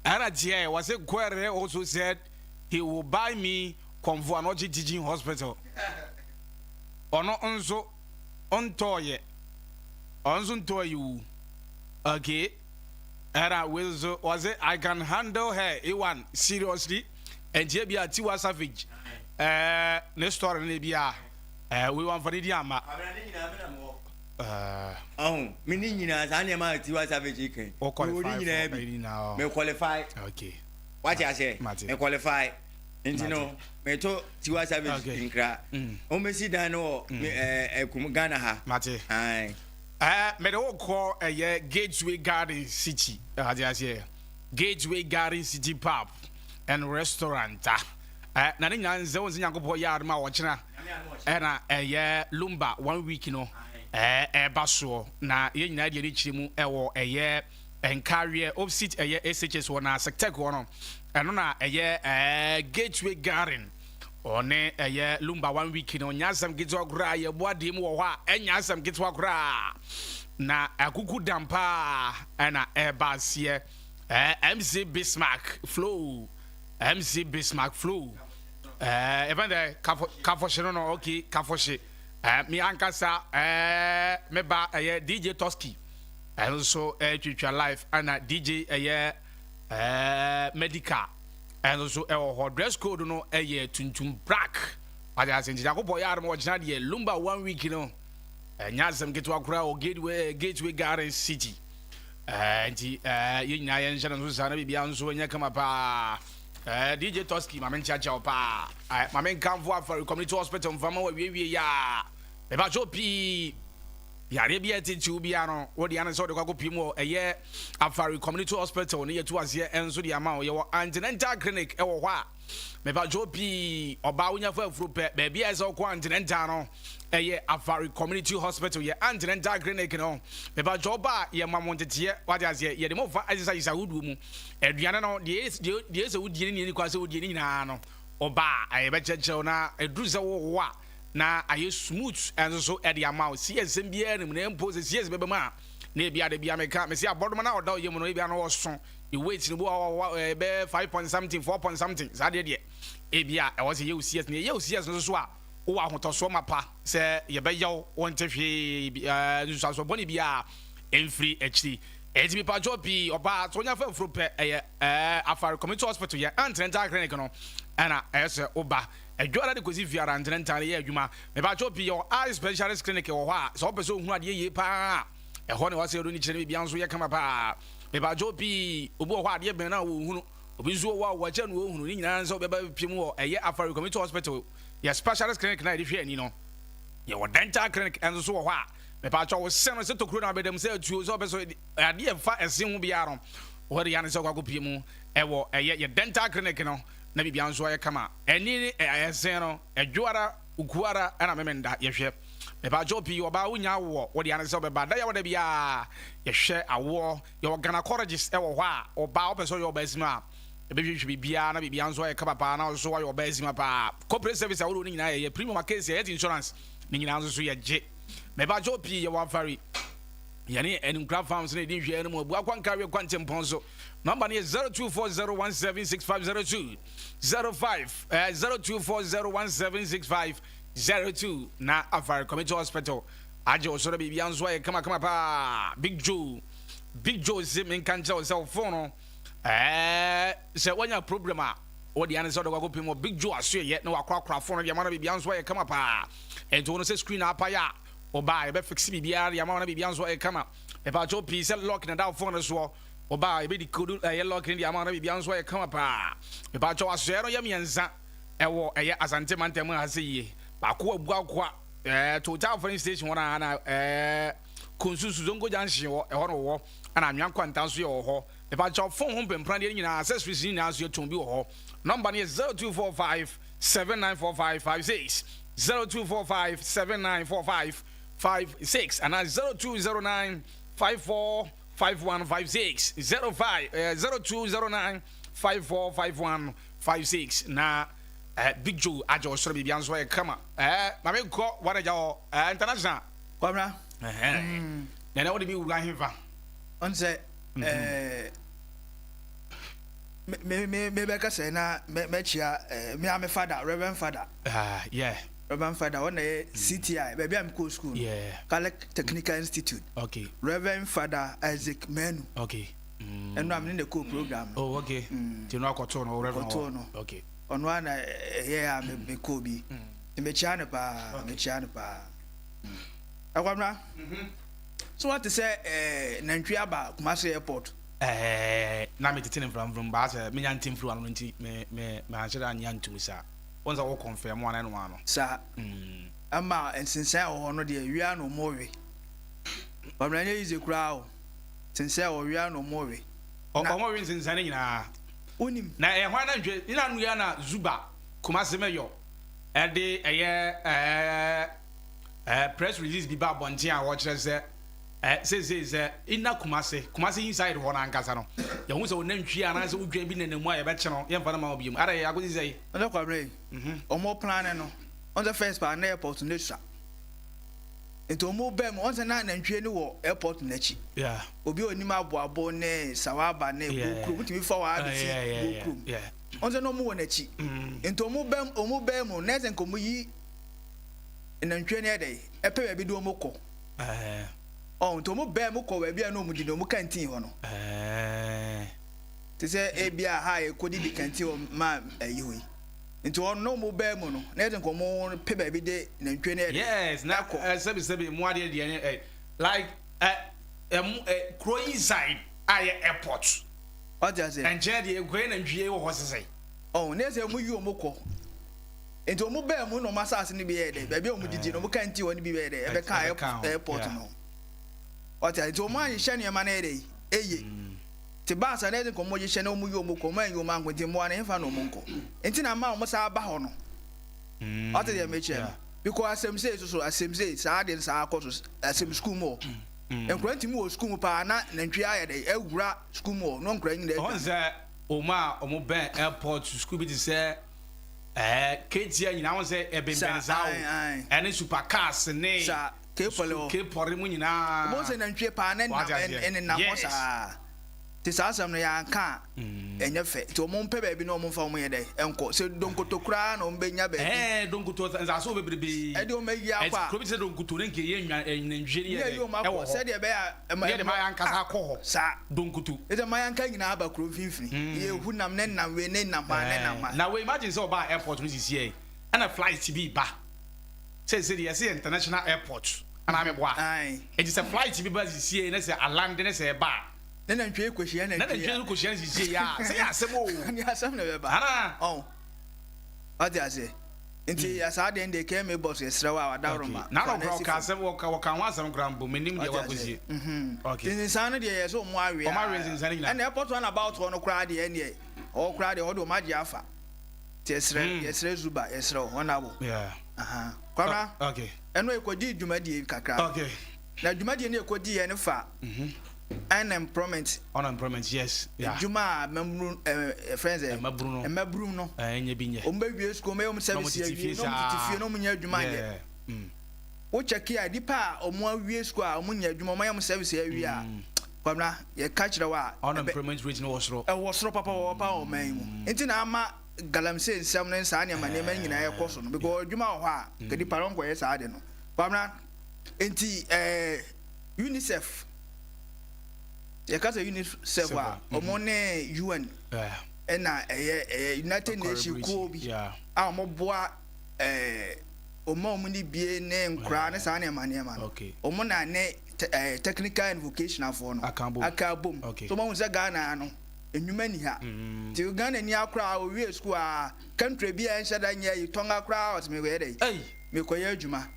Ɛna tiɛ wɔse kɔɛlɛ also said he will buy me Komfo Anokye Teaching Hospital. Ɔno nso ntɔɔyɛ, ɔno nso ntɔɔyɛ o. Okay, ɛna wei nso wɔse, "I can handle her, A1, seriously." Ɛnti ebi a Tiwa Savage ne story no ebi a wei wɔn fa ne di ama. Ɔho me ne nyinaa saa nneɛma a Tiwa Savage kan O qualify ne nyinaa bi. Me qualify. Wate aseɛ? Me qualify, nti no meto Tiwa Savage nkra wɔn bɛsi dan no wɔ ɛkum Ghana ha. Mate. Mede wo kɔ ɛyɛ Gateway Garden City ade aseɛ, Gateway Garden City Pub and Restaurant a na ne nyinaa nsɛ wɔn sɛ Nyankopɔn yɛ adom a wɔkyena ɛna ɛyɛ Lumba one week no ɛɛba soɔ, na yɛn nyinaa deɛ ne kyerɛ mu ɛwɔ ɛyɛ Nkareɛ opposite ɛyɛ SHS wɔ na Sectec hɔ no. Ɛno na ɛyɛ Gateway Garden ɔne ɛyɛ Lumba one week no. Nyɛ asɛm ketewa koraa. Yɛboa deɛ mu wɔ hɔ a ɛnyɛ asɛm ketewa koraa na akuku dam paa ɛna ɛba aseɛ. MC Bismarck Flow, MC Bismarck Flow, ɛfɛn dɛ kafo kafɔhye no, okay, kafɔhye. Mi ankasa me ba ɛyɛ DJ Toski ɛno nso ɛtwitwa live, ɛna DJ ɛyɛ Medical ɛno nso ɛwɔ hɔ. Dress code no ɛyɛ tuntum black. Ɔde ase nti Nyankopɔn yɛ adom ɔgyina deɛ Lumba one week no ɛnyɛ asɛm ketewa koraa wɔ Gateway Garden City. Nti yɛn nyinaa yɛnhyɛ no nso saa na biribiara nso ɛnyɛ kama paa. DJ Toski, maame nkyeakyea wo paa. Maame nkamfo Afari Community Hospital mfama wɔ awiewie yɛ a mebakyɛw pii. Yareɛ bi a ɛtete biara no, wode ane sɛ wode kɔ akɔpie mu wɔ ɛyɛ Afari Community Hospital ne yɛtu aseɛ ɛnso de ama wo. Yɛwɔ antenatal clinic ɛwɔ hɔ a mebakyɛw pii, ɔbaa wonya fa afuro pɛ, baabi a ɛsɛ wokɔ antenatal no ɛyɛ Afari Community Hospital, yɛ antenatal clinic no. Mebakyɛw ba a yɛma mo nteteɛ, wate aseɛ, yɛde mo fa exercise ahodoɔ mu, aduane no deɛ ɛsɛ wodie ne neɛ ni kwa sɛ wodie ne nyinaa no, ɔbaa a yɛbɛkyerɛkyerɛw na ɛduru sɛ wowo a na ayɛ smooth ɛnso so ɛde ama wo. Si ɛsɛm biara nim na mpo sɛ CS bɛbɛ mu a na ebi ade bia meka mesi abɔdoma na ɔda ɔyɛ mu no, ebi ano ɔso the weight no bi wɔ ɛbɛ five point something, four point something saa deɛ ebi a ɛwɔ sɛ yɛ wo CS na yɛ wo CS no so a wowɔ ahotɔsoɔ ma pa sɛ yɛbɛyɛw wɔnte hwee nsusuasoɔ bɔne bi a ɛmfiri akyiri. Ɛnti mipatwɔ pii, ɔbaa so wonya fa afuro pɛ, ɛyɛ Afari Community Hospital, yɛ antenatal clinic no ɛna ɛyɛ sɛ woba adwara de kɔsi fiara antenatal yɛ adwuma. Mipatwɔ pii, yɛwɔ eye specialist clinic wɔ hɔ a sɛ wopɛ sɛ ohunu adeɛ yie paa, ɛhɔ ne wɔsɛ yɛdo ne kyerɛ no, biribia nso yɛ kama paa. Mipatwɔ pii, obi wɔ hɔ adeɛ bɛn no a wɔhunu, obi nso wɔ hɔ a wɔakyɛ no wɔhunu ne nyinaa nso bɛba pie mu wɔ ɛyɛ Afari Community Hospital, yɛ specialist clinic na yɛde hwɛ ani no. Yɛwɔ dental clinic ɛnso so wɔ hɔ a mepatwɔ wo sɛ no sɛ tokuro na abɛdam sɛ atuo sɛ ɔpɛ sɛ adeɛ fa ɛse ho biara no, wɔde yɛ ne sɛ ɔkɔ akɔpie mu ɛwɔ ɛyɛ yɛ dental clinic no na biribia nso ayɛ kama. Ɛni ne ɛsen no ɛdwoara ukuara ɛna memenda yɛhwɛ. Mepatwɔ pii, ɔbaa wonya awoɔ, wɔde yɛ ne sɛ ɔbɛba da yɛwɔ da biara yɛhwɛ awoɔ. Yɛwɔ gynecologist ɛwɔ hɔ a ɔbaa wopɛ sɛ ɔyɛ ɔbaa sima a ɛbɛhwehwɛ biribiara na biribiara nso ayɛ kama paa na ɔso wayɛ ɔbaa sima paa. Corporate service ahodoɔ no nyinaa yɛyɛ, premium akɛsi, health insurance ne nyinaa nso so yɛgye. Mepatwɔ pii, yɛwɔ Afari yɛne Animkura Farms no ɛdi nhwɛ no mu abu akwankareɛ kwantempɔn so. Number no yɛ 0240176502 05 0240176502 na Afari Community Hospital agye wo so na biribia nso ayɛ kamakama paa. Big Joe, Big Joe se menka nkyerɛ wo sɛ wo phone no sɛ woanya problem a Wo deɛ ne sɛ wode kɔ akɔpem wɔ Big Joe asoɛyɛ na wakorakora phone no de ama no biribiara nso ayɛ kama paa. Ɛnti wo no sɛ screen apae a, woba a yɛbɛ fixe biribiara de ama wo na biribiara nso ayɛ kama. Mepaakyɛw pii sɛ lock na ɛda wo phone no soɔ, woba a yɛbɛ decode ɛyɛ lock no de ama wo na biribiara nso ayɛ kama paa. Mepaakyɛw asoɛyɛ no yɛ mmiɛnsa ɛwɔ ɛyɛ Asante mantam ha sɛ yie. Baako wɔ Abuakwa ɛɛ Total filling station hɔ na na ɛɛ Konsusu Zongo junction hɔ ɛhɔ na wɔwɔ ɛna Anwea Nkwanta nso yɛ wɔ hɔ. Mepakyɛw phone ho mpempran deɛ no nyinaa accessories no nyinaa nso yɛtɔn bi wɔ hɔ. Number no yɛ 0245 794556, 0245 794556 anaa 0209 545156, 05 eh, 0209 545156 na eh, Big Joe agye ɔsoro biribia nso ayɛ kama. Eh, ma menkɔ wanagya hɔ eh, international. Kwabena. Eh, mm. Na ɛnɛ wode me wura hefa? Ɔn sɛ ɛɛ me me me bɛka sɛ na mɛkyia ɛɛ me a me fada Reverend Fada. Ah, yeah. Reverend Fada ɔna yɛ CTI baabi a mekɔɔ school no. Yeah. Catholic Technical Institute. Okay. Reverend Fada Isaac Manu. Okay. Ɛno a mene na ɛkɔɔ program no. Oh, okay. Nti no akɔtoo no Reverend hɔ. Kɔtoo no. Okay. Ɔno a na ɛyɛ a mekɔɔ bi. Nti mekyia no paa, mekyia no paa. Akwamina. So wate sɛ eh, nantwi aba Kumasi airport? Eh, na me tete ne mframfram baa sɛ menya nte mfiri wano no nti me me me anhyɛ da anya ntum saa. Wɔn sɛ wo confirm ana ɛno ano. Saa. Ɛma nsensan a ɛwɔ hɔ no deɛ wia na ɔmo we. Kwamina ɛnyɛ easy koraa o. Nsensan a ɛwɔ wia na ɔmo we. Ɔmo we nsensan no nyinaa. Wonim. Na ɛyɛ hwan nantwi? Nina nua na Zuba Kumasi mɛyɔ ɛde ɛyɛ ɛɛ. Eh, press release bi ba abɔnten a wɔkyerɛ sɛ eh, seesei sɛ ina Kumase, Kumase inside hɔ no ankasa no, yɛhu sɛ onantwie anaasɛ odwan bi nenam mu a yɛbɛkye no, yɛmfa no ma wo biom. Ada yɛ akosi sɛe. Ɔsɛ Kwabena yi, ɔmo plane no, ɔn sɛ first paa na airport no sua. Nti ɔmo bɛn mu, ɔn sɛ na nantwie no wɔ airport no akyi. Yeah. Obi a onim aboabo ne sawaba ne Yeah. Bokurom, wotumi fa hɔ ara besi Yeah, yeah, yeah, Bokurom. yeah. Ɔn sɛ na ɔmo wɔ n'akyi. Nti ɔmo bɛn, ɔmo bɛn mu, na ɛsɛ nka ɔmo yi nantwie no yɛ dɛ ɛpɛ baabi de wɔn kɔ ɔn nti wɔn bɛn mu kɔ baabi a na wɔn di no wɔn kantin hɔ no te sɛ ebi a ha yɛ kɔ didi kantin hɔ ma ɛyi hɔ yi nti wɔn na wɔn bɛn mu no na yɛ de nka wɔn pɛ baabi de nantwie no yɛ dɛ yes na ɛkɔ sɛbi sɛbi mu adeɛ deɛ ne ɛ like ɛ ɛmu ɛ kuro inside a yɛ airport ɔte ase nkyɛn deɛ nkɔyɛ nantwie wɔ hɔ sesɛ. Ɔho, na ɛsɛ wɔn yi wɔn kɔ. Nti wɔn baa mu na wɔn asase no bi yɛɛ dɛ, baabi a wɔn didi no, wɔn kantin hɔ no bi bɛyɛ dɛ, ɛbɛka airport no ho. Ɔte ase, nti wɔn anhyehyɛ nneɛma no yɛ dɛ, eye. Nti baa saa na ɛsɛ nka wɔn hyehyɛ na wɔn yi wɔn kɔ, wɔn anyi wɔn ankɔ, nti mmoa no hefa na wɔn nkɔ. Nti na ama wɔn saa ba hɔ no. Ɔte deɛ mekyerɛ no. Because asɛm sei soso, asɛm sei, saa ade no saa kɔ so, asɛm sukuu mu hɔ. Nkwadaa ntumi wɔ sukuu mu paa na nantwie ayɛ dɛ, awura sukuu mu hɔ, na nkwadaa nyinaa adwane. Wɔn a wɔn bɛn airport sukuu bi te sɛ ɛɛ KTI nyinaa wɔn sɛ ɛbɛnbɛn saa o ɛne super cars ne saa K-Poly hɔ K-Poly mu nyinaa wɔn sɛ nantwie paa ne nam ɛne nam hɔ saa te saa asɛm no yɛanka a ɛnyɛ fɛ nti wɔn mpɛ baabi na wɔn mfa wɔn yɛ dɛ ɛnkɔ sɛ donkoto koraa na wɔn bɛnya baabi ɛɛ donkoto nsaase wɔ bebrebe ɛde wɔn ayi akɔ a kuro bi te sɛ donkoto ne nkɛyɛ nwa nantwie ne yɛ dɛ ɛwɔ hɔ sɛdeɛ ɛbɛyɛ a ɛma yɛ de ma yɛankasa akɔ hɔ saa Donkoto. Ɛsɛ mayanka nyinaa aba kuro mfimfini. Yɛ hu nam ne nam wei ne nam ha ne nam ha. Na wei imagine sɛ ɔbaa airport no sisi yɛ ɛna flight bi ba sɛ sɛ deɛ yɛsɛ yɛ international airport anaa me boa. Eti sɛ flight bi ba sisi yɛ ne sɛ alande ne sɛ ɛba a. Ne nantwie kɔhyia nantwie. Ne nantwie nso kɔhyia no sisi yɛ a sɛ yɛ asɛm o. Ne asɛm na ɛbɛba. Anaa. Ɔn. Wate aseɛ. Nti mm. saa deɛ deɛ kɛmɛ bɔ so yɛsrɛ wo a wadaworo ma. Na no kora ɔka asɛm wɔka wɔka ho asɛm kora mpo menim deɛ wakɔsie. Mhm. Okay. Nsensan no deɛ yɛ sɛ ɔmo awe. Ɔmo awe nsensan no nyinaa. Ɛna airport one about hɔ no koraa deɛ ɛneɛ ɔwɔ koraa deɛ ɔde ɔmo agye afa. Nti yɛsrɛ mm. yɛsrɛ Zuba yɛsrɛ wo honorable. Yeah. Aha. Kwabra. Okay. Ɛno ekɔgye dwumadie kakra. Okay. Na dwumadie no ekɔgye yɛ no fa. Mhm. Unemployment. Unemployment, yes. Yeah. Adwuma a mmabunu ɛɛ ɛfrɛ sɛ. Mmabunu no. Mmabunu no. Ɛɛ nyɛ bi nyɛ. Wɔn bɛ wie sukuu, wɔn bɛ yɛ wɔn service awie, na wɔn tete fie, na wɔn nyɛ adwuma nyɛ. Mm. Wo check a nipa a wɔn awie sukuu a wɔn nyɛ adwuma, wɔn ayɛ wɔn service awie a. Mm. Kwabena, yɛ ka kyerɛ wa. Unemployment rate no wɔ soro. Ɛwɔ soro papa wɔ pa wɔ ɔman yi mu. Nti na ama galamsey nsɛm ne saa nneɛma nneɛma nyinaa ɛkɔ so no because adwuma wɔ hɔ a, kadi pa no nkɔyɛ saa de no. Kwabena, nti ɛɛ UNICEF. Yɛka sɛ UNICEF a, ɔmo ne UN. Ɛna ɛyɛ ɛyɛ United Nation kuo bi a wɔn boa ɛɛ wɔn a wɔn ni bie ne nkoraa ne saa nneɛma nneɛma no. Wɔn na ne ɛɛ technical and vocational foɔ no aka abom. So wɔn ahu sɛ Ghana no nnwuma ni ha. Ti Ghana ni akora a owie sukuu a country bi a ɛnhyɛ da nyɛ yi Tonga koraa ɔsɛ mekɔyɛ dɛ mekɔyɛ adwuma.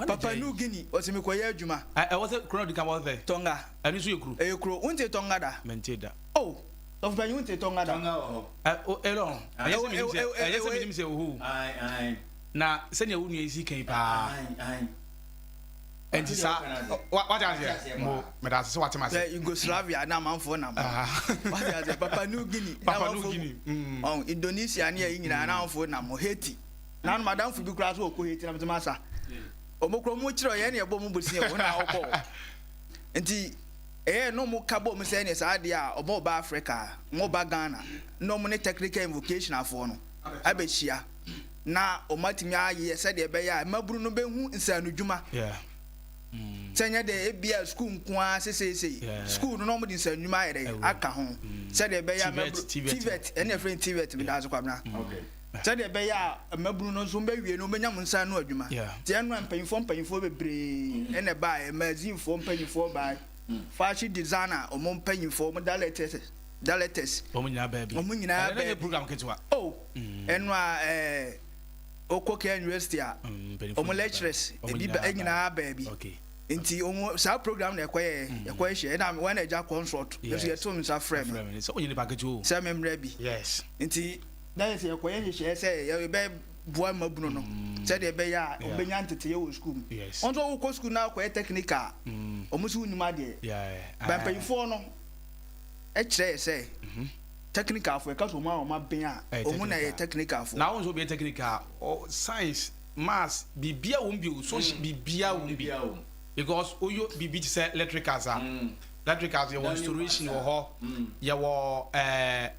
Papa New Guinea ɔsɛ mekɔyɛ adwuma. Ɛwɔ sɛ kuro no di kan wɔ sɛ. Tonga. Ɛno nso yɛ kuro. Ɛyɛ kuro. Wonte Tonga da? Mente da. Oh. Sɔfo panyin wo nte Tonga da. Tonga wɔ hɔ. Ɛ o Elon, ɛyɛ sɛ menim sɛ ɛyɛ sɛ menim sɛ wɔ hɔ o. Ae ae. Na sɛnea wo nua yi si kan paa. Ae ae. Ɛnti saa wa wate aseɛ mo meda ase sɛ wate m'ase. Sɛ Yugoslavia na amanfoɔ nam hɔ. Wate aseɛ Papa New Guinea na Papa New amanfoɔ Guinea. Mm. Ɔn Indonesia ne ayi nyinaa na amanfoɔ nam hɔ Haiti. Na no madamfo bi koraa so ɔkɔ Haiti na mesɛ masa. Ɔmo koraa ɔmo kyerɛ yɛn na yɛbɔ ɔmo bosia o na ɔkɔ hɔ. Nti Ɛyɛ na ɔmo ka bom sɛ ɛneɛ saa deɛ a ɔmo reba Africa, ɔmo reba Ghana na ɔmo ne Technical and Vocational foɔ no abɛhyia na ɔmo atumi ayɛ sɛdeɛ ɛbɛyɛ a mmabunu no bɛhu nsaanodwuma. Sɛ nyɛ dɛ ebia sukuu nko ara seseesei, sukuu no na ɔmo de nsaanodwuma ayɛ dɛ aka ho sɛdeɛ ɛbɛyɛ a mmabunu, TVET, ɛne yɛfrɛ no TVET, medaase Kwabena. Sɛdeɛ ɛbɛyɛ a mmabunu no nso wɔbɛwie no wɔbɛnya wɔn nsa ano adwuma. Nti ɛno a mpanyinfoɔ mpanyinfoɔ bebree na ɛbaeɛ, magazinefoɔ mpanyinfoɔ baeɛ, fashion designer wɔn mpanyinfoɔ, wɔn directors, directors. Wɔn nyinaa baa bi. Wɔn nyinaa Ɛno baa nyɛ bi. program ketewa. Oh, ɛno a ɛɛ wokɔ Kenya University a, Mpanyinfoɔ wɔn nyinaa baa. lecturers Wɔn ebi ba nyinaa nyinaa baa bi. Okay. Nti wɔn saa program na ɛkɔyɛ ɛkɔyɛ hyɛ ɛna wɔn na ɛgya consult. Yes. Nso yɛto nsa frɛ me Frɛ me. Sɛ wonyɛ nipa ketewa o. sɛ memmrɛ bi. Yes. Nti na yɛ sɛ yɛkɔyɛ nhyehyɛeɛ sɛ yɛbɛboa mmabunu no sɛdeɛ ɛbɛyɛ a wɔbɛnya nteteeɛ wɔ sukuu mu. Wɔn nso wokɔ sukuu na wokɔyɛ technical a, wɔn nso wonim adeɛ. Ba mpanimfoɔ no kyerɛ yɛ sɛ technicalfoɔ yɛka sɛ wɔn a wɔn aben a wɔn na yɛ technicalfoɔ. Na wɔn nso bɛyɛ technical, science, maths, biribiara wɔm bi o, social biribiara wɔm bi. Because woyɛ biribi te sɛ electricals a, electricals yɛwɔ installation wɔ hɔ, yɛwɔ ɛɛ.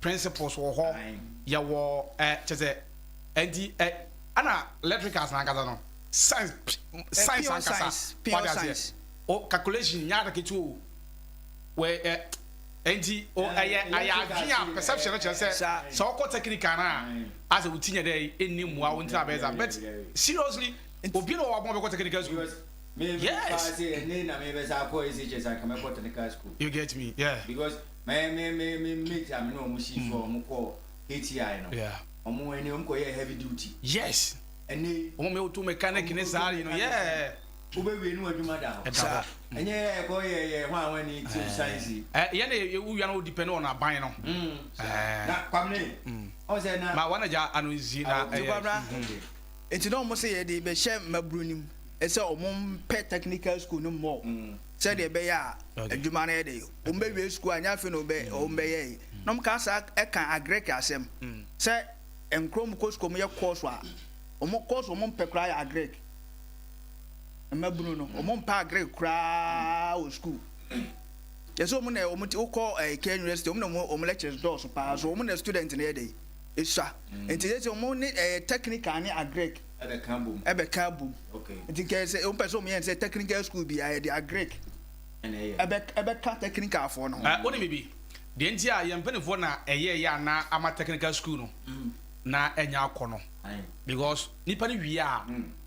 Principles wɔ hɔ, yɛwɔ ɛ kyɛ sɛ ɛnti ɛ ɛna electricals n'ankasa no science science ankasa wade aseɛ o calculation nyɛ ade ketewa o wɛ ɛ ɛnti o ɛyɛ ɛyɛ adwene a perception no kyerɛ sɛ sɛ ɔkɔ technical no a asɛ wo ti nyɛ dɛ ɛnni mmoa wo ntina bɛyɛ saa but seriously obi na ɔwɔ abɔn bɛkɔ technical school. Yes. You get me yeah. Because Me me me me mate a me ne wɔn sii so a wɔn kɔɔ KTI no. Yeah. Wɔn ɛne wɔn kɔ yɛ heavy duty. Yes. Ɛne. Wɔn mi auto mechanic ne saa you know yeah. Wobɛ wie no adwuma da hɔ. Ɛda hɔ. Ɛnyɛ yɛ ɛkɔ yɛ yɛ hwan hwan ni ti science yi. Ɛ yɛn de yɛ wia no depend on aban no. Ɛɛ. Na Kwamine. Ɔn sɛ na. Ma wɔn agya ano nzi na ɛyɛ. Kwabena. Nti na wɔn sɛ yɛde bɛhyɛ mmabunu nim sɛ wɔn mpɛ technical school no more. Sɛdeɛ ɛbɛyɛ a adwuma no yɛ dɛ, wɔbɛwie sukuu a, nyɛ afei na wɔbɛyɛ yi. Na wɔka saa ɛka Agric asɛm sɛ nkoro wɔn kɔ sukuu wɔn yɛ course a, wɔn course wɔn mpɛ koraa yɛ Agric. Mmabunu no, wɔn mpɛ Agric koraa wɔ sukuu. Yɛ sɛ wɔn na wɔn ti wokɔ ɛɛ Kenya University, wɔn na wɔn lectures dɔɔso paa, so wɔn na student no yɛ dɛ esua. Nti yɛ sɛ wɔn ne ɛɛ technical ne Agric. Ɛbɛka abom. Nti nka sɛ wɔn pɛ sɛ wɔn yɛ sɛ technical school bi a yɛde agric ɛbɛka technical foɔ no ho. Ɛ wonim biribi? Deɛ nti a yɛn mpanimfoɔ na ɛyɛɛyɛ a na ama technical school no na ɛnyɛ akɔ no because nipa no wie a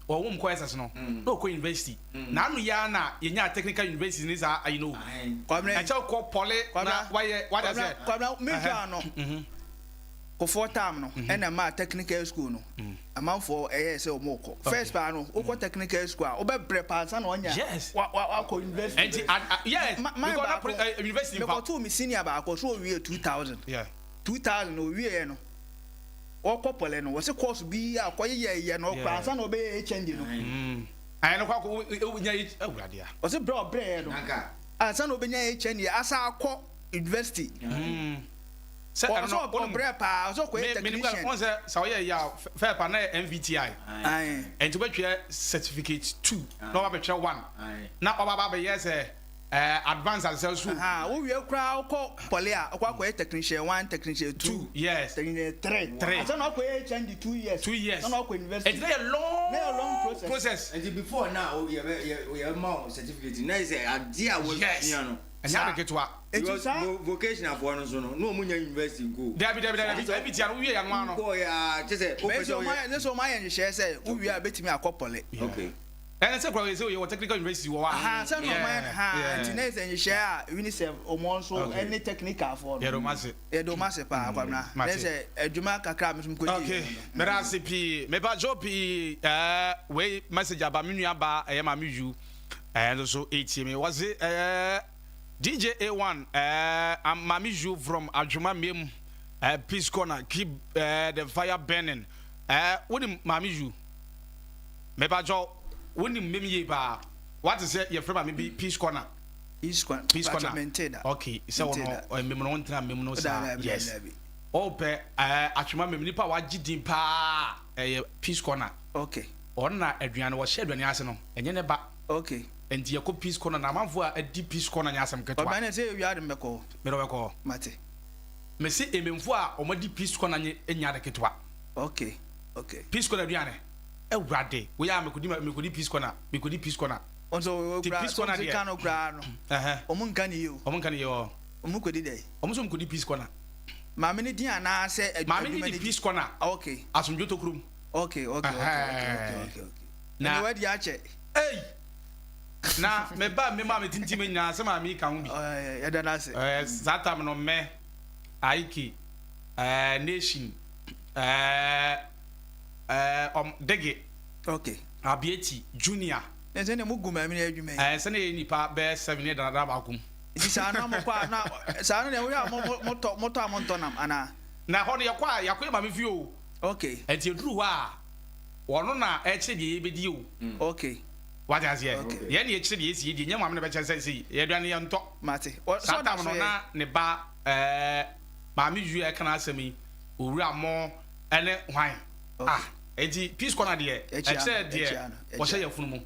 wɔn kɔ SS no na ɔkɔ university na ano yɛ ara na yɛnya technical university ne saa ayi no ɛkyɛ kɔ pɔle na wayɛ wada sɛ. Kwabena mentwa ano. Kofoɔ term no ɛna ɛmaa technical school no amanfoɔ ɛyɛɛ sɛ wɔn rekɔ. First paa no wokɔ technical school a wobɛ brɛ paa ansa na wanya wakɔ university. Ɛnti yes because na pre university nfa. Mekɔtoo me senior baako so owie 2000. 2000 owieɛ no ɔkɔ pɔlɛ no wɔse course bi a ɔkɔ yeyɛɛyɛ no ɔkɔ ansa na ɔbɛyɛ HND no. Ɛno kɔ akɔ nya awurade a. Ɔse brɛ ɔbrɛɛ no ansa na ɔbɛnya HND asa akɔ university. Sɛ ɛno no, Ɔsɛ ɔbrɛ paa, ɔsɛ ɔkɔyɛ technician. Wɔn sɛ sɛ ɔyɛ yɛ a fɛ pa na yɛ MVTI. Ɛnti wobɛtwerɛ certificate 2 na waba bɛtwerɛ 1 na waba ba bɛyɛ sɛ advance asesɛ so. Wowie koraa wokɔ pɔle a wokɔ akɔyɛ technician 1, technician 2, yes, technician 3. 3. Ansa na wakɔyɛ HND 2 years. 2 years. Na wakɔ university. Ɛnti na yɛ long Na yɛ long process. process. Ɛnti before na yɛbɛ yɛbɛma wo certificate na yɛ sɛ adeɛ a Yes. wasua no. Ɛnyɛ ade ketewa. Eti saa. Vocational foɔ no nso no, na wɔn nya university nko. Dabi dabi dabi, ebi tia no wowie ya no ano. Kɔɔ ya kyɛ sɛ wopɛ sɛ woyɛ. Bɛsɛ wɔn ayɛ nhyehyɛɛ sɛ wowie a bɛtumi akɔ poly. Okay. Ɛnɛ sɛ kura sɛ yɛwɔ technical university wɔ hɔ a. Aha sɛ na wɔn ayɛ ha nti na yɛ sɛ nhyehyɛɛ a UNICEF wɔn nso ɛne technical foɔ no. Yɛde wɔn ase. Yɛde wɔn ase paa Kwabena. Na yɛ sɛ adwuma kakra a mesom kɔ di. Okay, mɛda ase pii. Mepa kyɛw pii ɛɛ wei message aba me nua ba ɛyɛ maame yu ɛɛ nso so etie me wɔse ɛɛ DJ A1 ɛɛ I'm maame yu from Adwuma Mmiam ɛɛ Peace Corner keep ɛɛ the fire burning ɛɛ wonim maame yu mepa kyɛw wonim mmem yie paa wate sɛ yɛfrɛ maame bi Peace Corner. Peace corner. Peace corner. Okay, sɛ wɔn no mmem no wɔn tena mmem no saa yes. Ɔpɛ ɛɛ atwema mmem nipa a wagye din paa ɛyɛ peace corner. Okay. Ɔno na aduane wɔhyɛ aduane ase no ɛnyɛ ne ba. Okay. Nti yɛkɔ peace corner na amanfoɔ a adi peace corner nyɛ asɛm ketewa. Ɔbɛn sɛ ewia de mbɛkɔ. Mɛdɛ ɔbɛkɔ. Mate. Mesi mmemfoɔ a wɔn adi peace corner nye nya ade ketewa. Okay. Okay. Peace corner aduane ɛwurade woyɛ a mekodi mekodi peace corner mekodi peace corner. Nso Ti okura peace corner so deɛ. ka no koraa no. Ɔmo nka ne yie o. Wɔn nka ne yɛ ɔ. Ɔmo kɔdi dɛ. Wɔn nso kodi peace corner. Maame ne din anaasɛ Maame ne di peace corner. Okay. Asomdwe tokurom. Okay. Na Na wadi akyɛ. Ei. Na me ba me ma me tintim nyinaa sɛ maame yi ka ho bi. Ɛɛ yɛda n'ase. Ɛɛ saa tam no mɛ Aiki ɛɛ Nation ɛɛ ɛɛ ɔm Dege. Okay. Abieti Junior. Ne sɛ ne mo gu maame ne adwuma yi. Ɛɛ sɛ ne yɛ nipa bɛɛ seven ne dada baako mu. Nti saa na mo kɔ a na saa no deɛ woyɛ a mo mo tɔ mo tɔ a mo ntɔ nam anaa. Na hɔ no yɛkɔ a yɛakɔ yɛ maame fie o. Okay. Nti eduru hɔ a wɔno na ɛkyerɛ deɛ yɛbɛdi o. Okay. Wate aseɛ? Okay. Yɛn na yɛkyerɛ deɛ yɛsi yɛdi nyɛ maame na bɛkyerɛ sɛ sei yɛaduane yɛntɔ. Mate. Saa tam no na ne ba ɛɛ maame yu a ɛka n'asɛm yi owura mo ɛne hwan ah eti peace corner deɛ ɛkyerɛ deɛ wɔhyɛ yɛ funu mu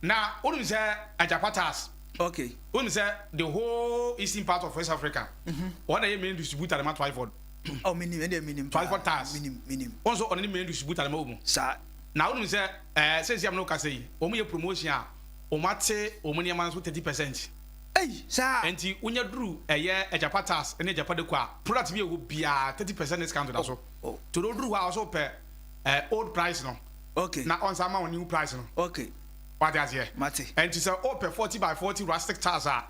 na wonim sɛ agyapatas. Okay. Wonim sɛ the whole eastern part of West Africa wɔn na yɛ main distributor de ma Twyford. Oh, minim, ɛdeɛ minim. Twyford Tars. Minim, minim. Wɔn nso ɔno ne main distributor de ma wɔn mu. Saa. Na wonim sɛ ɛɛ sɛnsi amuna kasa yi wɔn yɛ promotion a wɔn ate wɔn nneɛma nso 30%. Ɛyi saa. Nti wonya duru ɛyɛ Agyapa Tars ɛne Agyapa Deko a product bi a ɛwɔ biara 30% discount da so. Oh. To do duru hɔ a ɔso pɛ ɛɛ old price no. Okay. Na ɔnsa ama wɔn new price no. Okay. Wate aseɛ. Mate. Nti sɛ ɔpɛ 40 by 40 rustic tiles a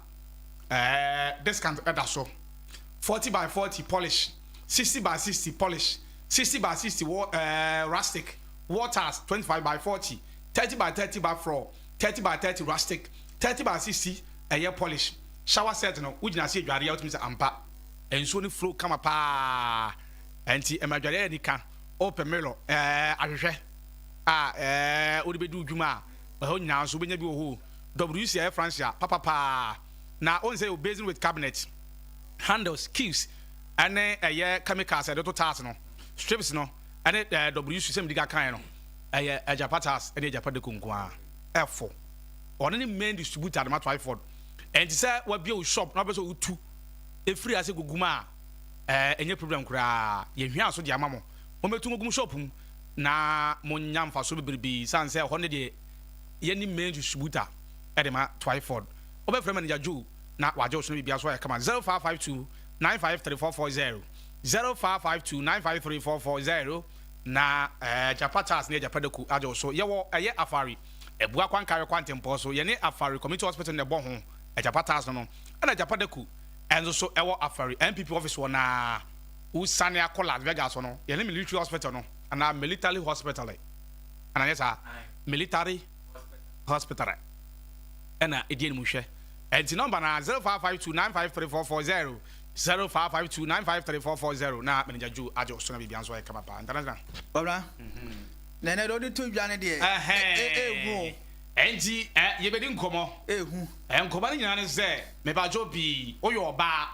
ɛɛ discount ɛda so. 40 by 40 polish, 60 by 60 polish, 60 by 60 wall rustic wall tiles, 25 by 40, 30 by 30 by floor, 30 by 30 rustic, 30 by 60 ɛyɛ polish. Shower set no wogyina ase adwareɛ a wotumi sɛ ampa nsuo no flow kama paa nti ɛma adwareɛ yɛ nika. Ɔpɛ mirror ahwehwɛ a wode bɛdi wo dwuma a ɛhɔ nyinaa nso wobɛnya bi wɔ hɔ. WC ɛyɛ francia papapaa na ɔn sɛ basin with cabinet, handles, keys ɛne ɛyɛ chemicals ɛde to tiles no, strips no ɛne WC sɛ mede ka kan no ɛyɛ Agyapa Tiles ɛne Agyapa Deko nko a ɛfo. Ɔno ne main distributor de ma Twyford. Ɛnti sɛ wabie wo shop na wopɛ sɛ wotu ɛfiri ase gugu mu a ɛnyɛ problem koraa. Yɛhwia so de ama mo mommɛtu ngogum shop mu na monya mfaso bebrebe sane sɛ ɛhɔ ne deɛ yɛne main distributor ɛde ma Twyford. Wobɛfrɛ manager Joe na wagye wo so no biribia so ayɛ kama. 0552 953440, 0552 953440 na Agyapa Tiles ne Agyapa Deko agye wo so. Yɛwɔ ɛyɛ Afari Abua Kwankare Kwantempɔ so, yɛne Afari Community Hospital na ɛbɔ ho. Agyapa Tiles no ɛna Agyapa Deko ɛnso so ɛwɔ Afari NPP office wɔ naa wosane akɔ Las Vegas no yɛne military hospital no anaa military hospital anaa nyɛ saa military hospital ɛna ɛdi anim hwɛ. Ɛnti number na 0552 953440, 0552 953440 na manager Joe agye ɔso na biribia nso ayɛ kama paa. International. Ɔbra. Na ɛnɛ de ɔde to dwa ne deɛ. Ehu o. Ɛnti yɛbɛdi nkɔmmɔ. Ehu. Nkɔmmɔ no nyinaa ne sɛ mebadwo pii woyɛ ɔbaa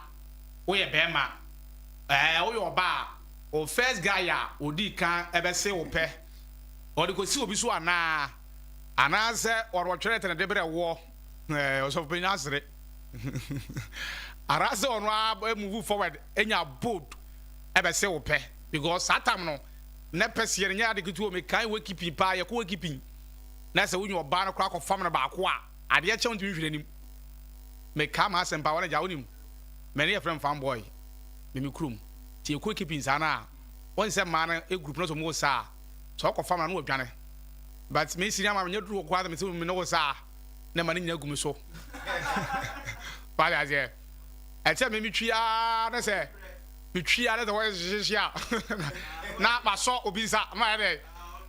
woyɛ bɛrima woyɛ ɔbaa o first guy a odi kan ɛbɛse wo pɛ ɔde kɔsi obi so anaa anaasɛ ɔde ɔtwerɛ tɛnɛ de berɛ woɔ ɔsɔfo panyin asere anaasɛ ɔno a move forward enya bold ɛbɛse wo pɛ because saa tam no ne pɛ seɛ no nyɛ ade ketewa. Mekae wakeeping paa yɛkɔ wakeeping na sɛ wonya ɔbaa no koraa kɔfam no baako a adeɛ kyɛw ntumi hwere anim. Mekaa m'asɛm paa, wɔn agya wonim, me ne yɛfrɛ me farm boy, me me kurom, nti yɛkɔ keeping saa no a, wɔn sɛ mmaa no group no sɛ wɔn wɔ saa a, sɛ ɔkɔ fam na no wɔdwane, but me sini ama menyɛ duru hɔ koraa sɛ me sɛ me ne wɔ saa a, na ɛma ne nyina gu me so. Wate aseɛ? Ɛkyɛ me metwi ara na sɛ metwi ara na sɛ wɔyɛ hyehyehye a, na masɔ obi nsa, ma yɛ dɛ,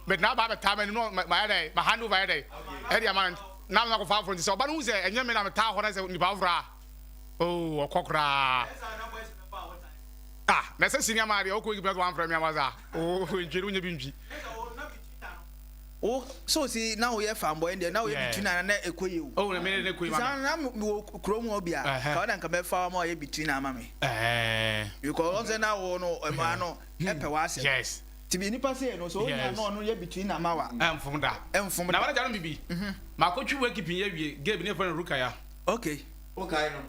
mede n'aba abɛtaa m'anim na mayɛ dɛ, ma hand over yɛ dɛ, ɛde ama no. Na me akɔfa aforo nti sɛ ɔba no hu sɛ ɛnyɛ me na metaa hɔ na sɛ nipa foforɔ a oh ɔkɔ koraa ah na sɛ senior man deɛ ɔkɔ Egypt na wamfrɛ me ama saa oh ntwi no wonyɛ bi ntwi. Wo so si na woyɛ fanboy deɛ na woyɛ between ana na ɛkɔ yie o. Oh na me na ɛkɔ yie ma me. Saa na me wɔ kurom hɔ bi a ka wo na nka mɛfa wo ama wayɛ between ama me. Because ɔn sɛ na wo no ɛmaa no ɛpɛ w'asɛm. Yes. Nti bi nipa sei no sɛ onya na ɔno yɛ between na ma wa. Ɛnfom da. Ɛnfom da. Na manager no bibi. Makɔ twi wake pin awie girl bi ne yɛfrɛ no Rukaya. Okay. Wo kae no?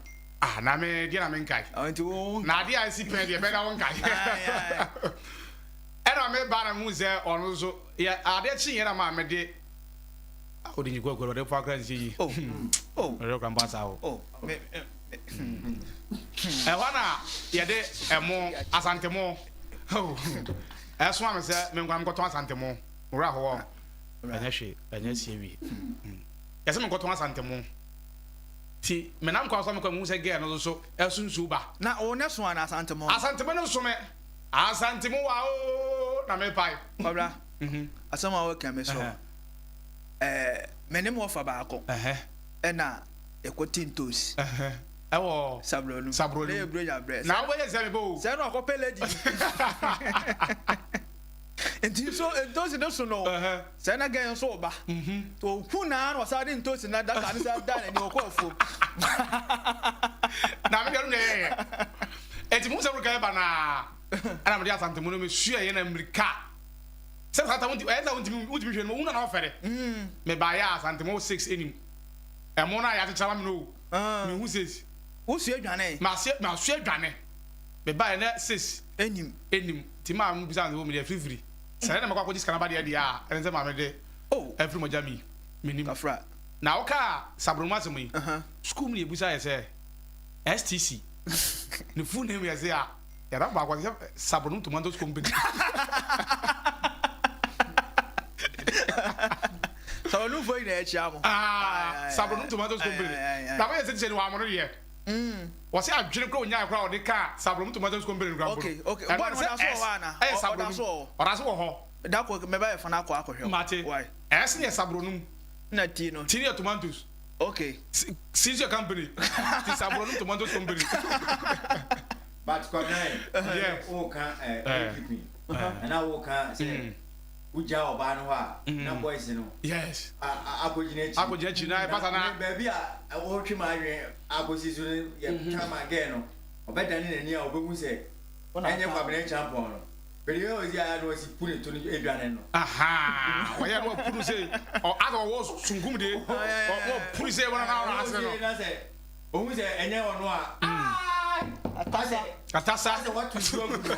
Ah na me deɛ na me nkae. Oh nti wo nkae. Na adeɛ a ɛsi pɛn deɛ bɛn na wo nkae. Aye aye. Ɛna me ba na me hu sɛ ɔno nso yɛ adeɛ kye yɛ na maa me de ah odi nyi kwaku ɔde fa kra nsi yi. Oh oh. Ɔde kra mpa saa o. Oh me Ɛhɔ na yɛde ɛmo asantemo ɛsoa me sɛ menkɔ na menkɔtɔn asantemo wura hɔ ɛnyɛ hwee ɛnyɛ sie wie yɛsɛ menkɔtɔn asantemo ti menam kwan so mekɔ mehu sɛ gɛɛ no nso ɛso nsuo ba na wo ne so ana asantemo asantemo no so me asantemo wa o na mepae ɔbra asɛm a wɔka me so ɛɛ me ne mo ɔfa baako ɛna yɛkɔ tintos ɛwɔ sabronu sabronu ne yɛ buronya brɛ na wobɛyɛ sɛ mebɛ o sɛ na ɔkɔpɛ lady nti nso ntosi no so no sɛ na gɛn nso ɔba ohu na na ɔsan de ntosi na daka ne sa da n'ani ɔkɔ afuom na me deɛ no na ɛyɛ ɛti mu sɛ woreka ɛba naa ɛna mede asantemu no mesua yɛ na mmirika sɛ sata wonti ɛyɛ sɛ wontumi wontumi hwɛ no mu na na ɔfɛre mebaeɛ a asantemu 6 anim ɛmo no a yɛakyekyere ama me no o mehu 6 wosua dwane masua dwane mebaeɛ na 6 enim enim nti maa mo bisa no medeɛ firifiri sɛ ɛna mɛkɔ akɔgye sika no ba deɛ deɛ a ɛne sɛ maame de afiri mogya mi menim kafra na wokaa sabronom asɛm yi sukuu mu ne yɛbusa yɛ sɛ STC ne full name yɛ sɛ a yɛda baako sɛ sabronom tomatoes company. Sabronomfoɔ nyinaa akyia mo. Ah, sabronom tomatoes company na woyɛ sɛ tikyɛ ni wɔamono deɛ wɔsɛ adwene kora onyae kora ɔde kaa sabronom tomatoes company no kora mpo Okay, okay. Bɔɔl no ɔda so wɔ hɔ ana? ɛyɛ Ɔda sabronom so wɔ hɔ. ɔda so wɔ hɔ Da kɔ mɛba yɛ fa no akɔ akɔhwɛ. Mate. Why? S yɛ sabronom Na T no. T yɛ tomatoes. Okay. C C yɛ company. Ti sabronom tomatoes company. But Kwabena, Yeah. woka goalkeeping ɛna woka sɛ wogya ɔbaa no hɔ a na boys no Yes. akɔgyina akyi. Akɔgyina akyi na ɛba saa na. Baabi a wɔtwe ma adwene akɔsi so no yɛ time a girl no ɔbɛdane n'ani a ɔbɛhu sɛ ɛnyɛ Kwabena Champɔn no. Bɛde yɛ ɔsi ayɛ na ɔsi pu ne to no adwane no. Aha, ɔyɛ no ɔpuru se ɔ asɛ ɔwɔ sunkum de ɔ ɔpuru se wɔn na ɔna ase no. Na sɛ ohun sɛ ɛnyɛ ɔno a. Atasa. Atasa. Asɛ watu nsuo agu no.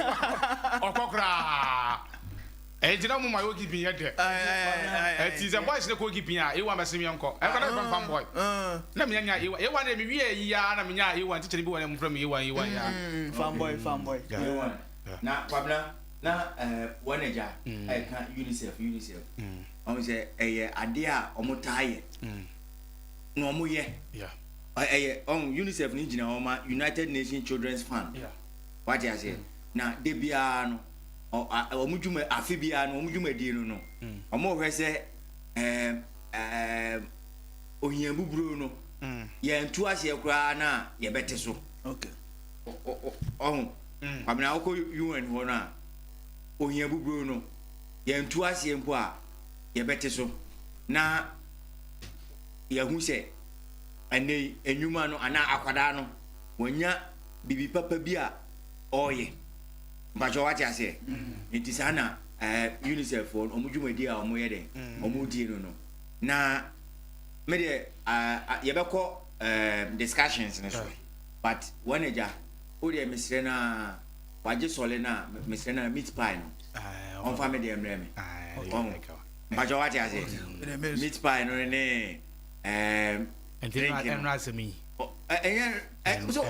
Ɔkɔ koraa. Ɛyɛ gyina mu ma yɛ goalkeeping yɛ dɛ. Ɛti sɛ boys ne goalkeeping a ewa bɛsɛ mi nkɔ. Ɛkɔ na fɛn fan boy. Na mi nya ewa ewa na mi wie yi ya na mi nya ewa teacher bi wɔ na mu frɛ mi ewa ewa ya. Fan boy, fan boy. Ewa. Na Kwabena na wɔn agya ɛka UNICEF UNICEF. Wɔn sɛ ɛyɛ adeɛ a wɔn taa yɛ. Na wɔn yɛ. Ɛyɛ ɔn UNICEF ni gyina hɔ ma United Nations Children's Fund. Wate aseɛ. Na de biara no wɔn dwuma afe biara no wɔn dwumadie no no wɔn hwɛ sɛ ɛɛm ɛɛm ohia buburo no yɛn tu aseɛ koraa na yɛbɛte so. Okay. Ɔho Kwabena wokɔ UN hɔ no a ohia buburo no yɛn tu aseɛ mpo a yɛbɛte so na yɛhu sɛ ɛnɛ yi enyuma no anaa akwadaa no wɔnya bibi papa bi a ɔreyɛ mpatsɛ wate aseɛ nti saa na UNICEF foɔ no wɔn dwumadi a wɔn yɛ dɛ wɔn die no no na me deɛ yɛbɛkɔ discussions no so but wɔn agya o deɛ mesrɛ no a wagye sɔle no a mesrɛ no a meat pie no ɔmfa me deɛ mmerɛ me ɔho mpatsɛ wate aseɛ meat pie no ne drink no. Ɛnyɛ so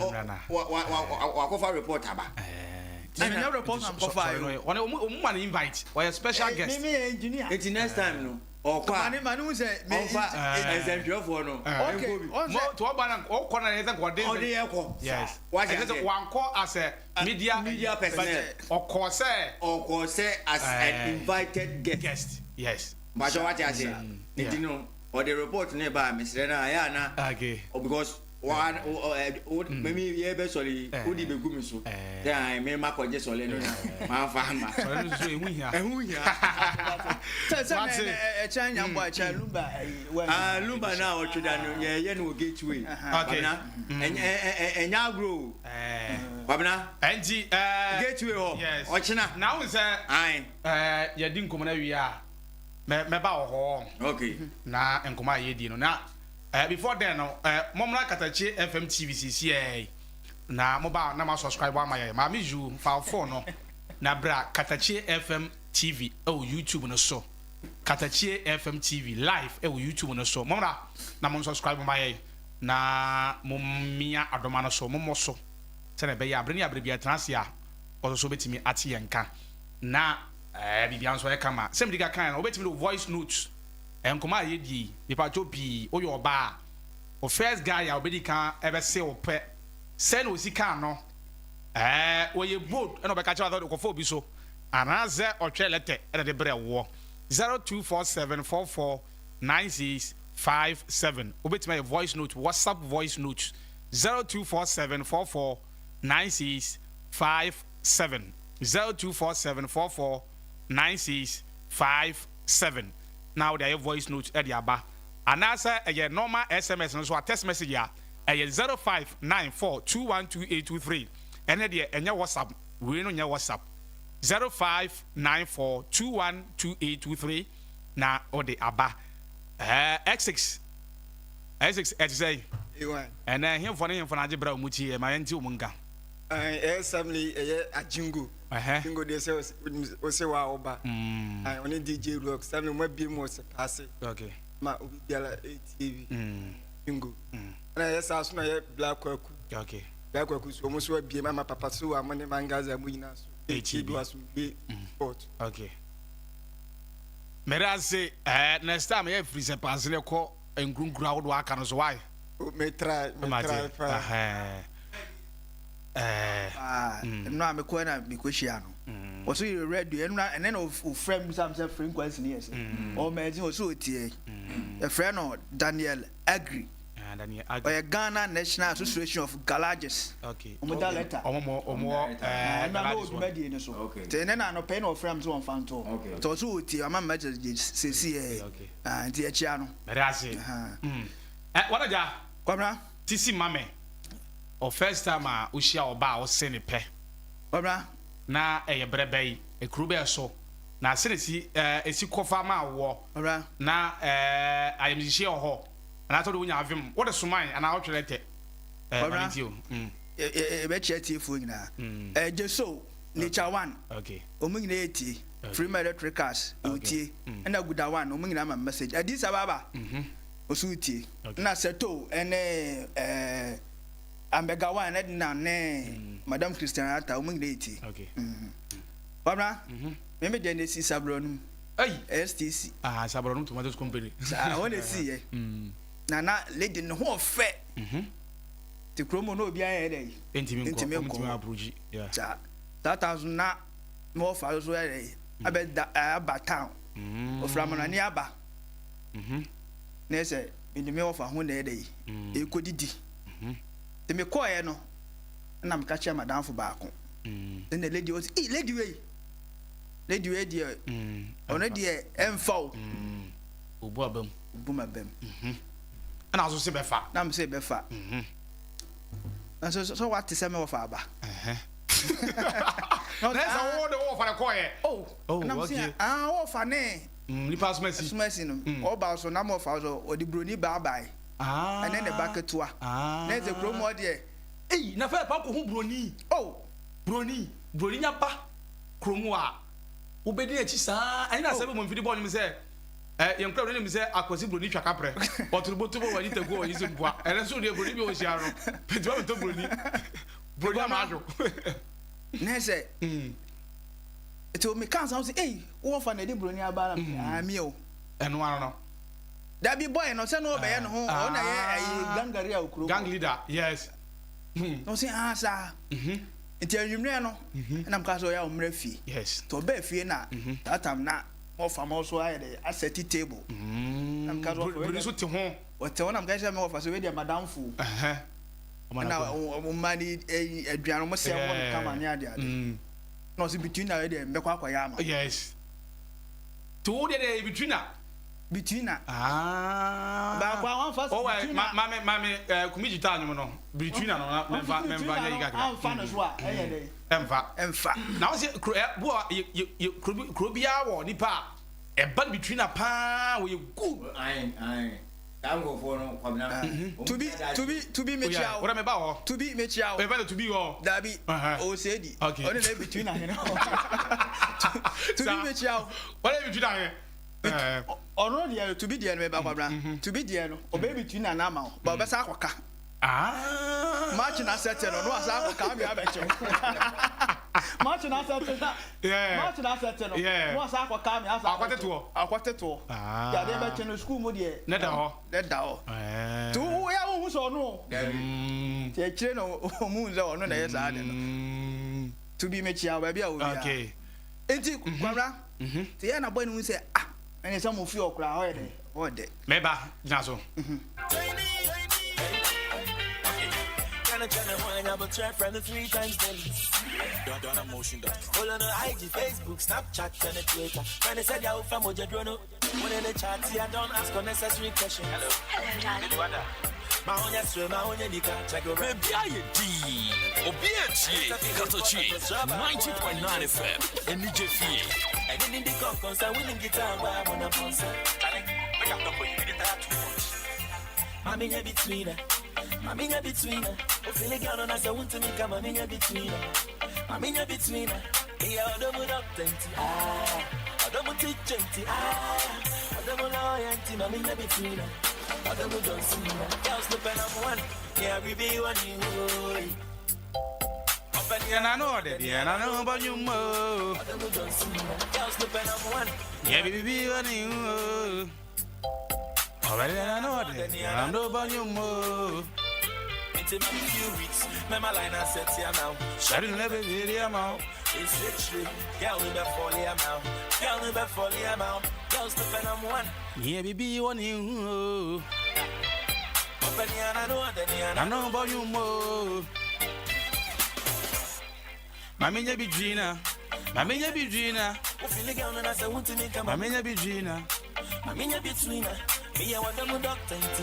wakɔfa report aba. Ɛnyɛ report na nkɔfa yi o. Ɔne ɔmu ma no invite, ɔyɛ special guest. Mi yɛ engineer. Nti next time no ɔkɔ a ɔnfa nsɛntwerɛfoɔ no nkɔ bi. Mo to ɔba na ɔkɔ na yɛ sɛ ɔde. Ɔde yɛ kɔ. Yes. Ɛsɛ sɛ wankɔ as a media media personnel. Ɔkɔ sɛ. Ɔkɔ sɛ as an invited guest. Guest, yes. Mpatsɔ wate ase. Nti no ɔde report ne ba mesrɛ no ayɛ ana. Okay. Because wa o mɛmi yɛ bɛ sɔli yi o de bɛ gu mi so sɛ ayi mi ma kɔjɛ sɔli no na ma fa ma. Sɔli no so ehu hia. Ehu hia. Sɛ sɛ mɛ ɛkyɛn nyambɔ ɛkyɛn lumba ɛyi wɛ. Aa lumba naa ɔtwe da no yɛ yɛ no wɔ gateway. Okay. Kwabena ɛnyɛ ɛnyɛ agorɔ o. Kwabena. Ɛnti ɛɛ. Gateway hɔ. Yes. Ɔkyena. Na ahun sɛ. Ayi. Ɛɛ yɛ di nkɔmɔ na wie a mɛ mɛba wɔ hɔ. Okay. Na nkɔmɔ a yɛ di no na. Before then no, mommra Katakye FM TV seesei na moba na ma subscribe ama yɛn. Maame Ju, fa wo phone no na bra Katakye FM TV ɛwɔ YouTube no so. Katakye FM TV live ɛwɔ YouTube no so. Mommra na mo subscribe ma yɛn na mommia adoma no so, mommɔ so sɛnea ɛbɛyɛ a bere ne abere bi atena ase a ɔso so bɛtumi ate yɛn nka na biribiara nso ayɛ kama. Sɛ mede ka kan no, wobɛtumi de voice notes. Nkɔmɔ a yɛdie yi, mepakyɛw pii, woyɛ ɔbaa a, wo first guy a ɔbɛdi kan ɛbɛse wo pɛ, sɛn na ɔsi kaa no, ɛɛ ɔyɛ bold ɛna ɔbɛka kyerɛ wo sɛ ɔkɔfa obi so, anaasɛ ɔtwerɛ lɛtɛ ɛna de brɛ woɔ, 0247449657, wobɛtumi ayɛ voice note, WhatsApp voice note, 0247449657, 0247449657. Na wode ayɛ voice note de aba anaasɛ ɛyɛ normal SMS no nso a text message a ɛyɛ 0594212823 ɛnɛ deɛ ɛnyɛ WhatsApp wei no nyɛ WhatsApp 0594212823 na wode aba. Ɛɛ X6 X6 ɛte sɛ ɛnɛ hemfo ne hemfo no agye berɛ a wɔn ti yɛ ma yɛnte wɔn nka. Ɛyɛ assembly ɛyɛ ajingo. Ajingo deɛ sɛ ɔsɛ wa ɔba. Ɔne DJ Rock assembly mo abie mu ɔsɛ paase. Okay. Ma obi biara etie bi. Jingo. Ɛna ɛyɛ saa so na ɛyɛ Black Kwaku. Okay. Black Kwaku so ɔmo so abie mu ama Papa so a mo ne Mangaza mo nyinaa so. Etie bi wɔ asomdwe sport. Okay. Mɛrɛ ase ɛɛ next time yɛ firi sɛ paase ne kɔ nkurunkuru ahodoɔ aka no so why? Me try, me try paa. Ɛno a mekɔɛ na mekɔhyia no ɔso yɛ radio ɛno ɛnɛ na ɔfrɛ me sɛ sɛ frequency ne yɛ sɛ ɔma ɛdin ɔso ɔtie ɛfrɛ no Daniel Agri ɔyɛ Ghana National Association of Garages ɔmo da letter ɔmo ɛna ɔdwumadie no so nti ɛnɛ na anɔpɛ na ɔfrɛ me sɛ ɔmfa nto nti ɔso ɔtie ɔma me message sɛsi ɛ nti ɛkyia no mɛde ase wɔdagya Kwabra tisi mame o first time a wohyia ɔba a wose ne pɛ Kwabra na ɛyɛ berɛ bɛyi ekuru bɛɛ so na ase na esi esi kɔfa ma wɔ Kwabra na ayamhyehyeɛ wɔ hɔ anaasɛ wode wonya avem wode soman anaa wotwerɛ tɛ Kwabra nti o ɛbɛkyerɛ tiefoɔ nyinaa ɛgye so nature one ɔmu nyinaa ɛtie Freeman Electric Cars ɔtie ɛna Guda one ɔmu nyinaa ma message Addis Ababa ɔso tie na Seto ɛne Ambega one ɛna ne Madam Christian Ata ɔmu nyinaa ɛtie Kwabra meme deɛ na ɛsi saborɔ no mu STC saborɔ no tomatoes company saa hɔ na ɛsi yɛ na na lady ne ho ɔfɛ te kurom na obiara yɛ dɛ ntimi nkɔ approach saa saa tan so na na ɔfa so yɛ dɛ abɛda aba town ɔfra mo na ne aba na ɛsɛ mede me ɔfa ho na yɛ dɛ ɛkɔdidi te mekɔɔyɛ no na meka kyerɛ madamfo baako ɛna lady ɔsi ee lady wei lady wei deɛ ɔno deɛ ɛmfa o obu abam obu ma bam ɛna nso se bɛfa na mo se bɛfa nso sɛ wate sɛ mewɔfa aba na sɛ wo de wɔfa ne kɔɔyɛ oh na mo se ah wɔfa ne nipa asomasi asomasi no ɔba so na mo ɔfa so ɔde buroni baabae ɛne ne ba ketewa na ɛsɛ kurom hɔ deɛ eyi na fɛ pa ko ho buroni oh buroni buroni nya ba kurom a wobɛdi akyi saa ɛne na sɛ bi mo mfidi bɔɔl no mu sɛ Ɛ yɛn kura nim sɛ Akwasi broni twa kaprɛ. Ɔtoro boto bɔ wɔyi taku wɔyi so mpoa. Ɛnɛ nso deɛ broni bi a ɔhyia no. Pɛtuma bɛtɔ broni. Broni ama adwo. Ne sɛ. Nti omi kan sa sɛ ei wowɔ fa na ɛde broni aba na mm. Ah mi o. Ɛno ano no. Dabi boy no sɛ na ɔbɛyɛ ne ho ɔno na yɛ ayi gangari a okuro. Gang leader, yes. Na ɔsɛ ah saa. Nti anwummerɛ no ɛna mka sɛ ɔyɛ a ɔmmra fie. Yes. Nti ɔbaa fie na that time na ɔfa ma ɔso ayɛ dɛ asɛte table. Na mka sɛ ɔfa Broni so te ho. Ɔte ho na mka sɛ me wɔfa sɛ wei deɛ madamfo. Ɛna ɔma ne aduane ɔmo sɛ wɔ no kama ne ade ade. Na ɔsɛ between na wei deɛ mbɛkɔ akɔyɛ ama. Yes. To wo deɛ deɛ between na. Between na. Ah. Baako a wɔnfa sɛ between na. Maame maame ɛɛ kumi gyitaa nwom no between na no na mɛnfa mɛnfa nyɛ yi kakra. Anfa no so a ɛyɛ dɛ. Ɛnfa. Ɛnfa. Na wɔn sɛ kuro ɛ bo a yɛ yɛ yɛ kuro bi kuro biara wɔ nipa a ɛba no between na paa wɔyɛ good. Ayi ayi saa nkurɔfoɔ no Kwabena. Tubi tubi tubi mekyia wo. Wọ́n mi ba hɔ. Tubi mekyia wo. Ɛfɛ de tubi hɔ. Dabi osedi. Okay. Ɔno na between na hene. Tubi mekyia wo. Wɔn na between na hene. Ɔno deɛ tubi deɛ no meba Kwabena. Tubi deɛ no ɔbɛyɛ between na n'ama wo ba ɔbɛsa akɔka. Match na sɛte no no asa akɔka mi abɛkyɛw. Match na sɛte na. Match na sɛte no no asa akɔka mi asa akɔtetoɔ. Akɔtetoɔ. Yadeɛ bɛkyɛ no sukuu mu deɛ. Ne da hɔ. Ne da hɔ. Tu wo ya wo hu sɛ ɔno. Ti akyire na ɔmu sɛ ɔno na ɛyɛ saa de no. Tubi mekyia baabi a obi a. Okay. Nti Kwabena. Ti yɛ na bɔ ne hu sɛ ah ɛne sɛ mo fi ɔkora hɔ yɛ dɛ hɔ dɛ. Mɛba gyina so. Facebook, Snapchat, and Twitter. When they said yeah, from Ojadrono, when they chat, I don't ask unnecessary question. Hello, hello, darling. Baabi ayɛ dinn, obi antie Katakyie 90.9 FM, anigye fie. Yɛn ano ɔdɛ deɛ yɛn ano bɔ nwom o. Yɛ bibi wɔ ne ho. Ɔbɛ deɛ yɛn ano ɔdɛ yɛn ano bɔ nwom o. Sari ne bɛ bi ama o. Yɛ bibi wɔ ne ho. Nano bɔ nwom o. Mami nye bi dwina. Mami nye bi dwina. Mami nye bi dwina.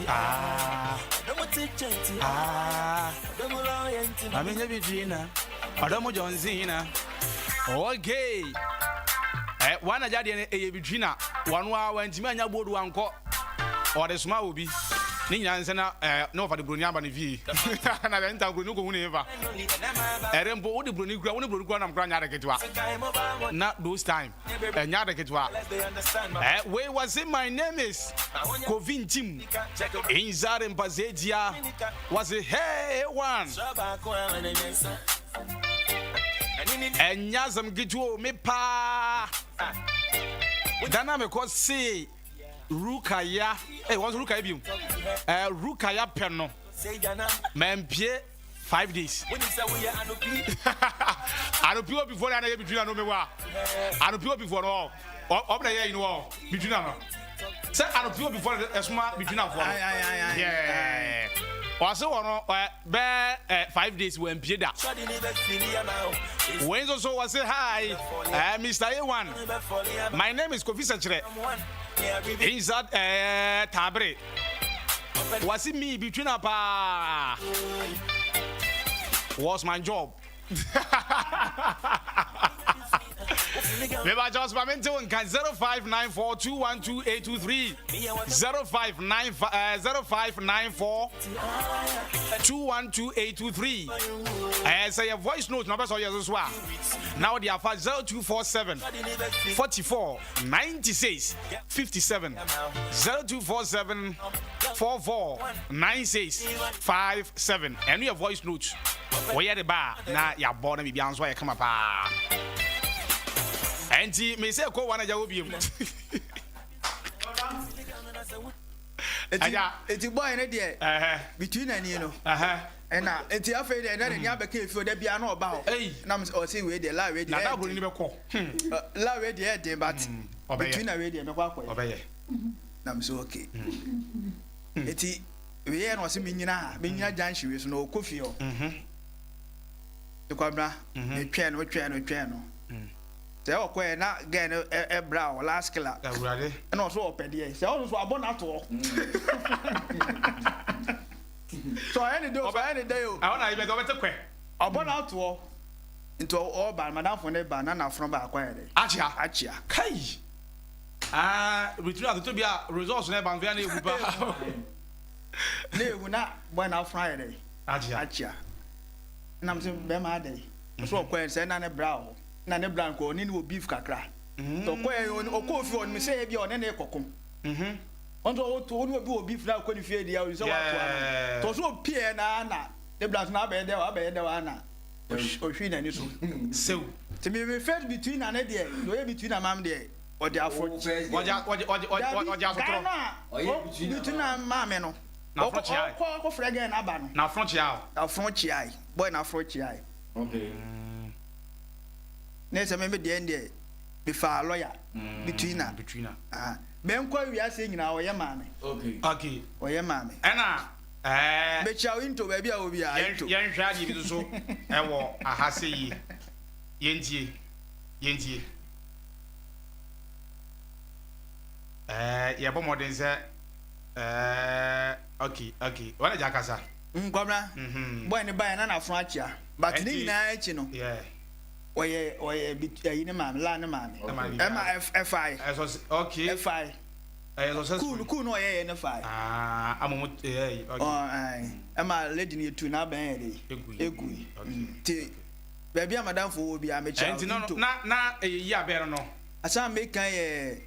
Ah. Ah. Mami nye bi dwina. Ɔdɔmo John Cena. Okay. Eh, wana gya deɛ no ɛyɛ bi dwina. Wano a wantumi anya bodu ankɔ. Ɔde soma obi. Ne nyinaa nsɛ na eh, na ɔfa de broni aba ne fie. Na bɛ nta broni kɔhu ne fa. Ɛrɛ mpo wode broni kura, wone broni kura nam kura nya ade ketewa. Na those time, ɛnya ade ketewa. Eh, wei was it my name is Kofi Ntim. Inzare Mpazedia was it hey one. Ɛnya asɛm ketewa o, me paa. Dana mekɔ see Rukaya, eh, wɔn nso Rukaya bi mu. Eh, Rukaya pɛ no. Mampie 5 days. Anopi obi fo na yɛ bitwi na no me wa. Anopi obi fo no. Ɔbɛn na yɛ yi no bitwi na no. Sɛ anopi obi fo ɛsoma bitwi na fo no. Yeah. Ɔse wɔ no bɛɛ 5 days wɔ mpie da. Wei nso so wɔse hi, Mr. A1. My name is Kofi Sekyere. Inside Tabre. Wɔse me between a paa was my job. Meba just ma mente wo nka 0594212823 0595 0594 212823. Sɛ yɛ voice note na wopɛ sɛ ɔyɛ so so a, na wode afa 0247 44 96 57 0247 44 96 57. Ɛno yɛ voice note. Wɔyɛ de ba a na yɛabɔ na biribiara nso ayɛ kama paa. Ɛnti me sɛ kɔ wɔn agya wɔ biem. Eti boy no deɛ between n'ani no ɛna eti afei deɛ na n'ani abɛka efi ɔda bia na ɔba hɔ na ɔsi wei deɛ la wei deɛ ɛden ni bɛkɔ la wei deɛ ɛden but between na wei deɛ mɛkɔ akɔyɛ na mi sɛ okay eti wei yɛ na ɔsi mi nyina ha mi nyina junction wei so na ɔkɔ fie hɔ ekwabra metwɛn no metwɛn no metwɛn no. Sɛ ɔkɔ yɛ na girl no ɛbra ɔ last killer. Awurade. Ɛna ɔso ɔpɛ deɛ sɛ ɔno so abɔ n'ato hɔ. Sɛ ɔyɛ ne de o sɛ ɔyɛ ne dɛ o. Ɛhɔ na ibɛ sɛ ɔbɛte kwɛ. Ɔbɔ n'ato hɔ nti ɔba madamfo ne ba na n'afono baako ayɛ dɛ. Akyea. Akyea. Kai. Ah retiri atoto bi a results na ɛba nso ya na ehu pa. Na ehu na boy n'afono ayɛ dɛ. Akyea. Akyea. Ɛna mo sɛ bɛrima adɛ. Ɔso ɔkɔ yɛ sɛ ɛna ne bra wɔ hɔ. Na ne bra nka ɔne no wɔ beef kakra. Nti ɔkɔɛ ɔkɔɔ fie ɔnim sɛ ebia ɔne ne kɔko. Ɔno nso ɔto ɔne obi wɔ beef na ɔkɔ ne fie deɛ ɔnim sɛ wato ano. Nti ɔso ɔpieɛ na na ne bra nso na abɛyɛ dɛ abɛyɛ dɛ wa na ɔhwii n'ani so. Sew. Nti me me first between na ne deɛ deɛ ɔyɛ between na maame deɛ ɔde afro. Ɔde ɔde ɔde ɔde asotorɔ. Dabi guy no a between na maame no. N'afro kyeae. Ɔkɔ ɔkɔ frɛ girl no aba no. N'afro kyeae. N'afro kyeae boy n'afro kyeae. Okay. Ne sɛ me me deɛ deɛ mefaa lɔya between na between na ah mɛnkɔ wiase nyinaa ɔyɛ maame Okay. Okay. ɔyɛ maame Ɛna ɛɛ mekyia wo into baabi a wɔ biara yɛn into yɛnhwɛ adeɛ bi nso so ɛwɔ aha sɛ yie yɛntie yɛntie ɛɛ yɛbɔ mmɔden sɛ ɛɛ okay okay wɔn agya kasa. Nkwabena Mhm. boy ne baeɛ na n'afono akyea but ne Ɛnti- nyinaa akyi no Yeah. ɔyɛ ɔyɛ bi ɛyi ne maame laa ne maame Okay. ɛma ɛf ɛfae Ɛsɔ s- okay. ɛfae Ɛyɛ successful. kuu kuu no ɔyɛ yɛ ne fae Ah, amomo ɛyɛ okay. ɔ ɛn ɛma lady no etu n'abɛn yɛ de Egui. egui Okay. ti baabi a madamfo wɔ bi a mekyia Ɛnti no no na na ɛyɛ yi abɛn no no asan meka yɛ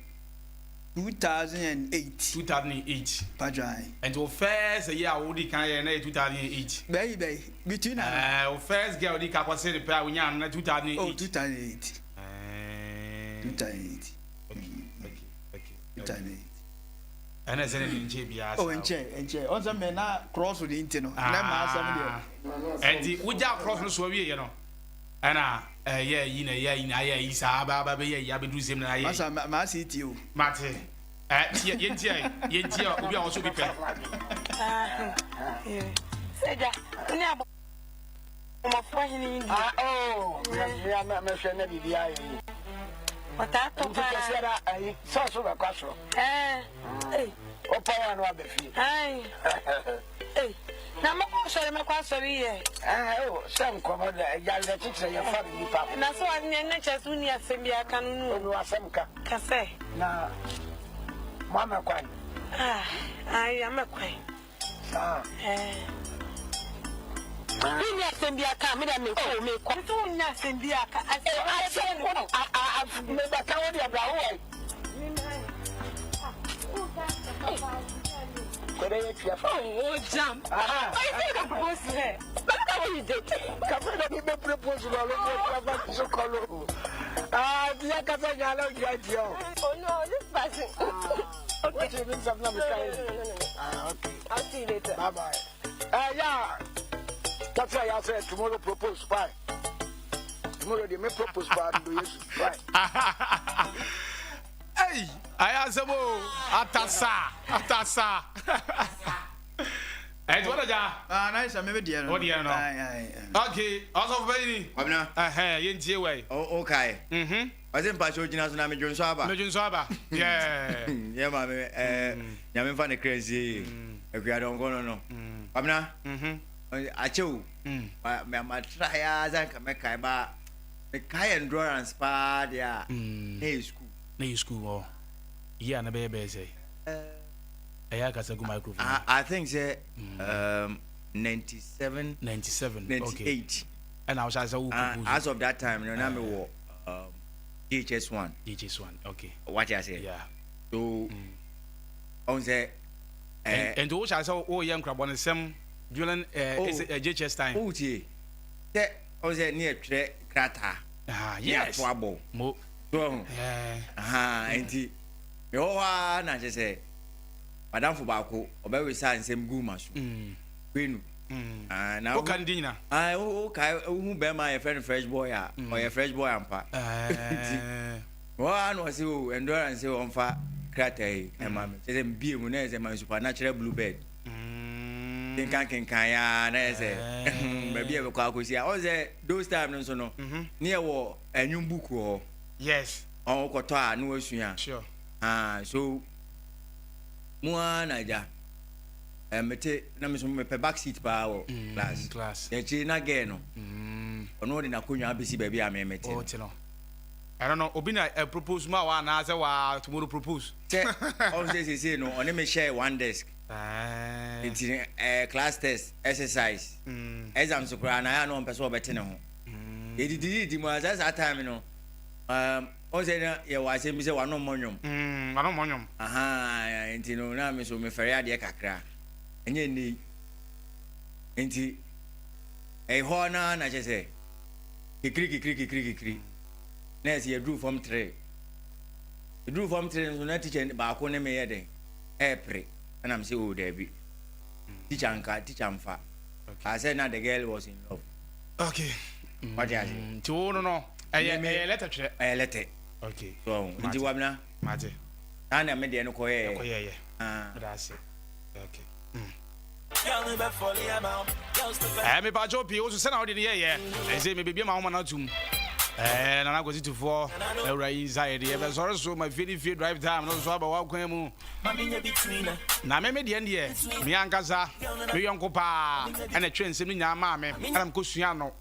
2008. 2008. Padwan. Nti o first year a wodi kan yɛ na yɛ 2008. Bɛyi bɛyi between na. Ɛɛ o first girl di ka kɔ se de pɛ a wonya no na 2008. Oh 2008. Ɛɛ. 2008. Okay okay okay. 2008. Ɛna ɛsɛ ne de nkyɛn biara. Oh nkyɛn nkyɛn ɔn sɛ mɛ na cross de nti no. Na maa asɛm deɛ. Ɛnti wogya cross no so awie yɛ no. Ɛna ɛyɛ ayi na ɛyɛ ayi na ayɛ ayi saa aba aba bɛyɛ ayi abɛduru sɛm na ayɛ ayi. Masa maa si tie o. Mate. Ɛ tie yɛntie yɛntie obi a ɔso bi pɛ. Sɛgya ne abɔmmɔfoɔ hene yi deɛ. Ah, oh, mehwɛ na biribi ayɛ yi. Ɔtaa tɔ Nti paa. kɛseɛ na ayi sɛ ɔso bɛkɔ soro. Ɛɛ, ei. Wopɔn a na waba fie. Ai. Ei, na mɛkɔ asɔre mɛkɔ asɔre yɛ. Ɛɛ o sɛ nkɔmɔ dɛ ɛgya werɛ kyekyerɛ yɛfa no nnipa. Na sɛ wa ne ne kyerɛ sɛ wonni asɛm bi aka no no. Omi wasɛm ka. Ka sɛ. Na mo ama kwan. Ah, ai ama kwan. Saa. Ɛɛ. Wonni asɛm bi aka me dɛ mekɔ o mekɔ. Nti wonni asɛm bi aka. Asɛm a a mebɛka wo deɛ bra wo wɔ. Kɔdɛ yɛ tua fa. Oh, jam. Aha. Why you say propose to her? That's not what you did. Kafɛ na mi bɛ propose na ɔlɔ bɛ tua fa so kɔlɔ. Ah, diya kasa nyala diya diya o. Oh no, this person. Okay. What you mean something No, no, no, no, no. Ah, okay. I'll see you later. Bye bye. Yeah. That's why I said tomorrow propose. Bye. Tomorrow they may propose, but do yes. Bye. Hey, ayɛ asɛm o atasa atasa. Ɛnti wɔn agya. Ah, na sɛ mebe deɛ no. O deɛ no. Ayi ayi. Okay, ɔsɔfo bɛyi ni. Kwabena. Ɛhɛn, yɛn tie wɛ. O kae. Mhm. Ɔsɛ mpakyɛ ogyina so na medwo nso aba. Medwo nso aba. Yeah. Yɛ maame ɛɛ nyame nfa ne kra nsie yie. Akua dɔnkɔ no no. Kwabena. Mhm. Akyɛ o. Ma ma try ara sɛ nka mɛkae ba mekae endurance paa deɛ a na yɛ school. Na yɛ school hɔ. Yie a na bɛyɛ bɛyɛ sɛ. Ɛyɛ akasa gu microphone. I think sɛ 97 97 okay. 98. Ɛna wohyɛ sɛ wo propose? As of that time no, na me wɔ JHS 1. JHS 1, okay. Wate aseɛ? Yeah. So ɔn sɛ Nti wohyɛ sɛ woyɛ nkurabɔnesɛm during Oh. JHS time? Wotie sɛ ɔn sɛ ne yɛtwerɛ krataa Ah, ne yes. yɛato abɔ Mo. so ɔho aha. Nti mewɔ hɔ ara na kyerɛ sɛ madamfo baako ɔbɛwesa nsɛm gu ma so kwenu. Ah, na Woka ne din nyina? Ah, wokae wohu bɛrima a yɛfrɛ no Fresh Boy a, ɔyɛ Fresh Boy ampa. Nti mewɔ hɔ ara na ɔse o Endurance sɛ ɔmfa krataa yi ɛma me. Kyerɛ sɛ mebie mu na ɛyɛ sɛ my supernatural blue bird. Kenkan kenkan ya na ɛyɛ sɛ baabi a ɛbɛkɔ akɔsi a, ɔn sɛ those time no nso no, ne yɛwɔ ɛnwom book wɔ hɔ. Ɔn wokɔtɔ a na wasua. Ah, so mu ara na agya mete na me so mepɛ back seat paa wɔ class. Class. Akyiri na girl no, ɔno de n'akonnwa abɛsi baabi a me mete no. Ɔte no. Ɛno no, obi na propose ma wa anaasɛ wa tomorrow propose? Sɛ ɔn sɛ seesei no ɔne me share one desk. Nti class test, exercise, exams koraa na ayɛ a na ɔmpɛ sɛ ɔbɛte ne ho. Yɛdidididi mu a saa time no, ɔn sɛ na yɛwɔ asɛm bi sɛ wano mmɔ nnwom. Wano mmɔ nnwom. Aha, nti no na me so mefɛre adeɛ kakra. Ɛnyɛ nnɛ yi. Nti ɛyɛ hɔ na kyerɛ sɛ kikiri kikiri kikiri kikiri. Na ɛsɛ yɛduru form 3. Yɛduru form 3 nso na teacher baako ne me yɛ den ɛɛpere. Ɛna me sɛ o daabi. Teacher nka, teacher mfa. I said na the girl was in love. Wate ase? Nti wo no ɛyɛ letter twerɛ. Ɛyɛ letter. So nti Wabena. Mate. Saa na me deɛ no kɔyɛɛ. Ɛkɔyɛɛyɛ. Ah. Meda ase. Okay. Me pa pii wo so sɛ na wode ne yɛyɛ ɛsɛ mebɛbia ma woma no atom Nana Kwasi Tufoɔ awura yi inside yɛbɛsɔre so ma fie ne fie drive time no so aba woakwan mu. Na me me deɛ deɛ me ankasa me yɔnko paa ɛna twerɛ nsɛm no nyinaa maa me, ɛna mekɔsua no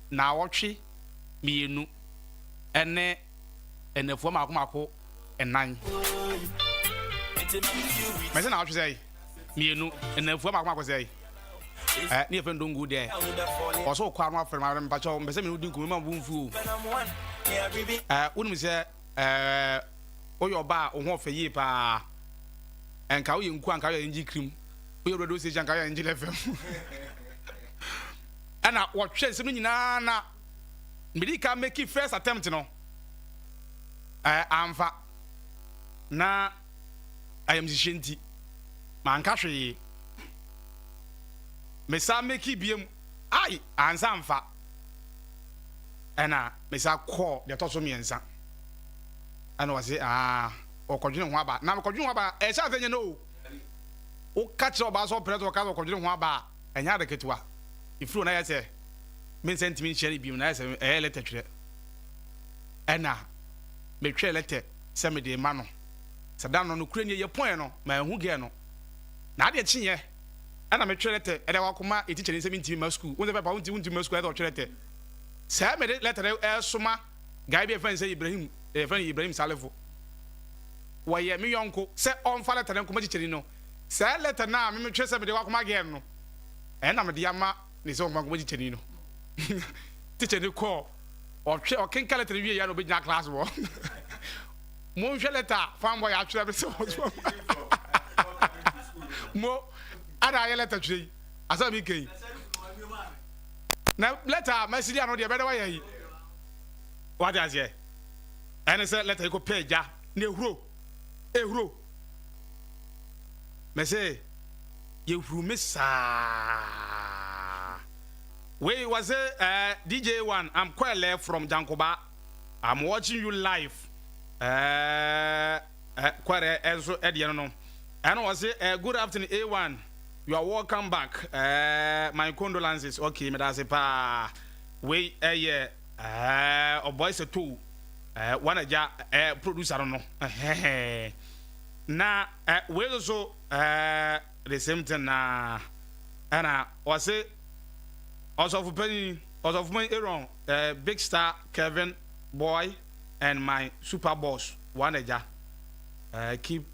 na wɔtwe 2 ɛne ɛnafoɔ maako maako 4. Mɛsɛ na wɔtwe sɛ 2 ɛnafoɔ maako maako sɛ ne yɛfɛ ndongo dɛ ɔsɛ ɔkɔ ano afrɛ ma mpakyɛw mpɛ sɛ mene wodi nkɔmmɔ ma bo mfu o. Wonim sɛ woyɛ ɔba a wo ho ɔfɛ yie paa, ɛnka woyɛ nku anka woyɛ ngye cream, woyɛ radio station anka woyɛ ngye FM. Ɛna wɔtwerɛ nsɛm no nyinaa na mede ka make first attempt no, amfa na ayamhyehyeɛ nti manka hwee. Mesa make biem ai ansa amfa, ɛna mesa kɔɔ deɛ ɛtɔ so 3, ɛna wɔse aa ɔkɔdwene ho aba. Na mekɔdwene ho aba ɛhyɛ asɛ nyɛ no o. Woka kyerɛ ɔbaa sɛ ɔpɛ sɛ ɔka sɛ ɔkɔdwene ho aba a, ɛnyɛ ade ketewa. Ɛfiri hɔ na ɛyɛ sɛ me nsa ntumi nhyia no biom, na ɛyɛ sɛ ɛyɛ lɛtɛ twerɛ. Ɛna metwerɛ lɛtɛ sɛ mede ma no sɛ da no nokorɛ nie yɛpɔɛ no manhu gɛɛ no. Na adeɛ kyeeɛ ɛna metwerɛ lɛtɛ ɛde akɔma yɛ tikyani sɛ mentumi mma sukuu. Wo sɛ pɛpa wontumi mma sukuu, ɛsɛ ɔtwerɛ lɛtɛ. Sɛ mede lɛtɛ no ɛsoma guy bi a yɛfrɛ no sɛ Ibrahim, yɛfrɛ no Ibrahim Salifo, wɔyɛ me yɔnko, sɛ ɔmfa lɛtɛ no nkɔma tikyani no. Saa lɛtɛ no a me metwerɛ sɛ mede akɔma girl no, ɛna mede ama ne sɛ ɔmfa nkɔma tikyani no. Tikyani kɔɔ, ɔtwerɛ, ɔkenka lɛtɛ no wie ya na ɔbɛgyina class hɔ. Monhwɛ lɛtɛ a fanboy atwerɛ me sɛ ɔsoma mo ana ayɛ lɛtɛ twerɛ yi asɛm mi kɛyi na lɛtɛ a masiri ano deɛ bɛdɛ wayɛ yi. Wate aseɛ? Ɛne sɛ lɛtɛ yi kɔ pɛ agya na ehuro ehuro mɛsɛ yɛhuru me saa. Wei wɔse DJ one, I'm Kwele from Jankoba, I'm watching you live. Kwere ɛnso ɛdeɛ no ɛna wɔse good afternoon A1, you are welcome back, my condolences. Okay, medase paa. Wei ɛyɛ ɔbɔe sɛ tow wɔn agya producer no na wei nso so the same thing na ɛna wɔse ɔsɔfo panyin, ɔsɔfo panyin Aaron, big star Kevin boy and my super boss wɔn agya, keep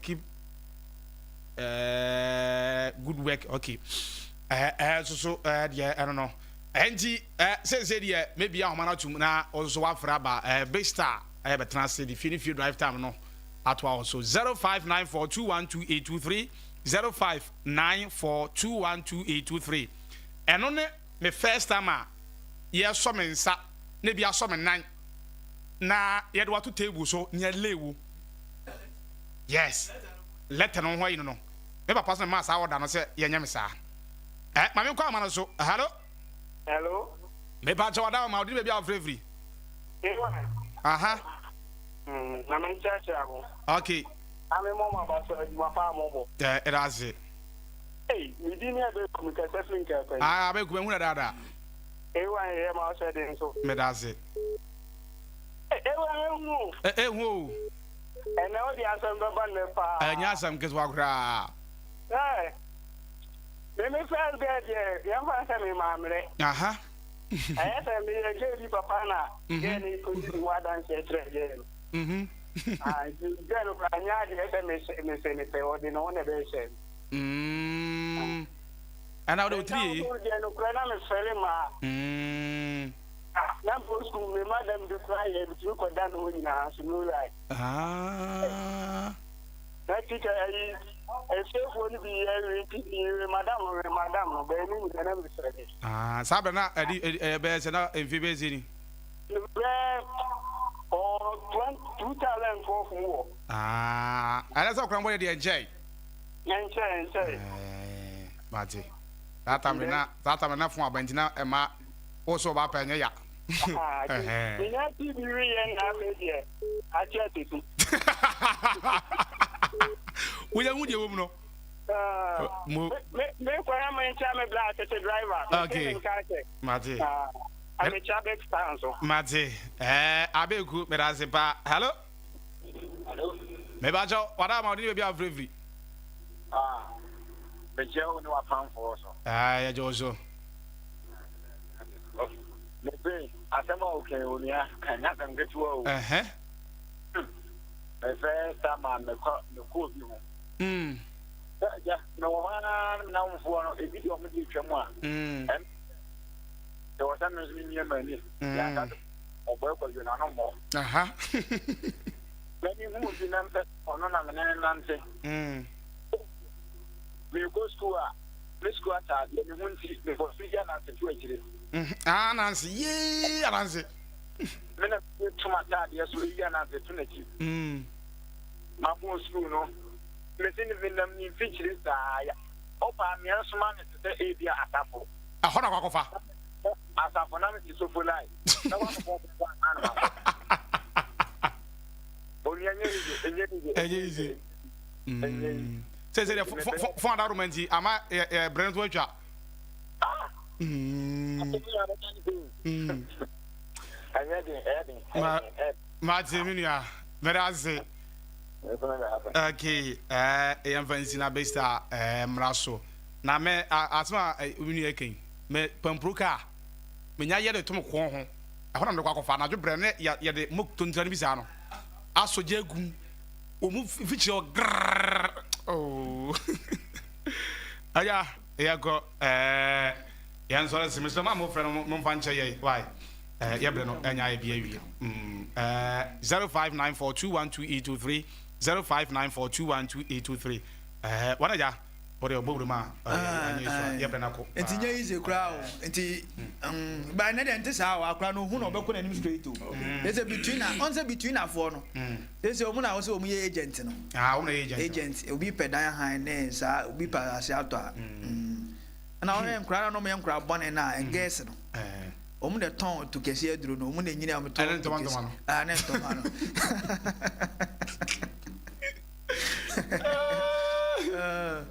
keep good work. Okay, ɛɛ nso so deɛ ɛno no. Ɛnti ɛ seesei deɛ mɛbie ahoma no atom na wo nso woafrɛ aba ɛ Big Star ɛ bɛtena ase de fie ne fie drive time no atoa wo so 0594212823 0594212823 ɛno ne me first time a yɛsɔ me nsa na ebi asɔ me nan na yɛde wato table so na yɛlay wo yes letter no ho ayi no no me papa so na maa saa order no sɛ yɛnyɛ me saa Eh, ma me nkɔ ama no so. Hello. Hello. Me pa kyɛ wada ma ɔde baabi a wofrɛ firi. Aha. Mm, na me nkyerɛkyerɛ mo. Okay. Na me mɔ ma ba so adwuma pa mo bɔ. Eh, ɛda ase. Ei, me din ne Abeku, me kasa firi Nkaapani. Ah, Abeku, me hu dada. Ewa yɛ ma ɔhyɛ den so. Me da ase. Ewa ehu o. Eh, ehu o. Ɛnɛ wode asɛm bɛba nnɛ paa. Ɛnyɛ asɛm ketewa koraa. Eh. Me me first girl deɛ yɛmfa no sɛ me maammerɛ. Aha. Ɛyɛ sɛ meyɛ girl bi papa na girl no kɔdi ne ho adanseɛ kyerɛ girl no. Mhm. Ah, nti girl no koraa nyɛ adeɛ sɛ mese mese mepɛ ɔde ne ho na ɛbɛhyɛ me. Mm. Ɛna wode wotiri yɛ yi. Deɛ no koraa na mefɛre maa. Mm. Ah, na mpo sukuu me madam bi koraa yɛ bitumi kɔda ne hɔ nyinaa so no lie. Ah. Na teacher ayi efiefoɔ no bi yɛ we ti we madam no we madam no bɛyɛ ne nyina na mesrɛ de. Ah, saa bɛ na ɛdi ɛyɛ bɛyɛ sɛ na mfe bɛyɛ sɛ ni. Bɛɛ ɔ 2012 mu wɔ. Ah, ɛnɛ sɛ ɔkora mbɔ deɛ nkyɛe. Nkyɛe nkyɛe. Ɛɛ, mate. Saa tamere na saa tamere na fon aba nti na ɛma wo so ɔba pɛ nyɛ ya. Menya ti bi we yɛ na afei deɛ akyɛ tete. Woyɛ hu deɛ wɔ mu no. Mo. Me me kwan ama nkyɛn me bla tete driver. Okay. Mate. Amekyia big star nso. Mate. Ɛɛ abeku medase pa. Hello. Hello. Mebakyɛw wada ama ɔde ne baabi afirifiri. Ah. Mekyia wo ne wapamfoɔ so. Ah, yɛgye wo so. Mese asɛm a woka yi onua ɛnyɛ asɛm ketewa o. Ɛhɛ. Me first time a mekɔ mekɔ obi ho. Mm. Sɛ agya mewɔ hɔ ara na me namfoɔ no ebi deɛ ɔmo de atwa mu a. Mm. Ɛm sɛ wɔ sɛ me nso memia m'ani. Mm. Yɛ aka sɛ ɔbɔ akwadwo n'ano mmɔ. Aha. Na mehu obi na mpɛ ɔno na me ne no nante. Mm. Merekɔ sukuu a, me sukuu ataadeɛ, me ho nti, mebɔ so yi ananse to akyire. Ah, ananse, yee, ananse. Me na meto m'ataadeɛ so yi ananse to n'akyi. Mabɔn sukuu no, mese ne menam ne mfikyire saa ya. Ɔpaa mmea nsoma me te sɛ ebia asafo. Ɛhɔ na wakɔfa. Asafo na mete sofolai. Na wakɔbɔ ɔbɔ ansa na makɔ. Onua nyɛ easy, ɛnyɛ easy. Ɛnyɛ easy. Sɛ sɛ deɛ fon adaroma nti ama yɛ brɛ no so atwa. Mate me nua mɛda ase. Okay, yɛmfa nsi na besta mmra so. Na me asɛm a me nua kan me pampuro kaa menya yɛ de to me kɔn ho. Ɛhɔ na mede kɔ akɔfa anadwo brɛ ne yɛde mo tontira no bi saa no asɔ gya agum. Wɔn mu mfikyire hɔ grrrr oh aya yɛkɔ ɛɛ yɛn sɔrɔ si mesrɛ mo a mofrɛ no momfa nkyɛ yɛ why ɛɛ yɛbrɛ no ɛnya ayɛ bi awie mm ɛɛ 0594212823 0594212823 ɛɛ wɔn agya wɔde ɔbɔ wura mu a ɛnyɛ easy a yɛbrɛ no akɔ. Nti nyɛ easy koraa o nti mm ba ɛnɛ deɛ nte saa o akora no ohun na ɔbɛkɔ n'anim straight o ɛsɛ between na ɔn sɛ between afoɔ no ɛsɛ wɔn na wɔsɛ wɔn yɛ agent no ah wɔn na yɛ agent agent obi pɛ dan han ne saa obi pɛ ase atɔ a ɛna wɔn yɛ nkora na wɔn yɛ nkora bɔne na ngɛs no wɔn na tɔn to kɛse aduro no wɔn na nyini a wɔn tɔn to kɛse ah ne ntoma no.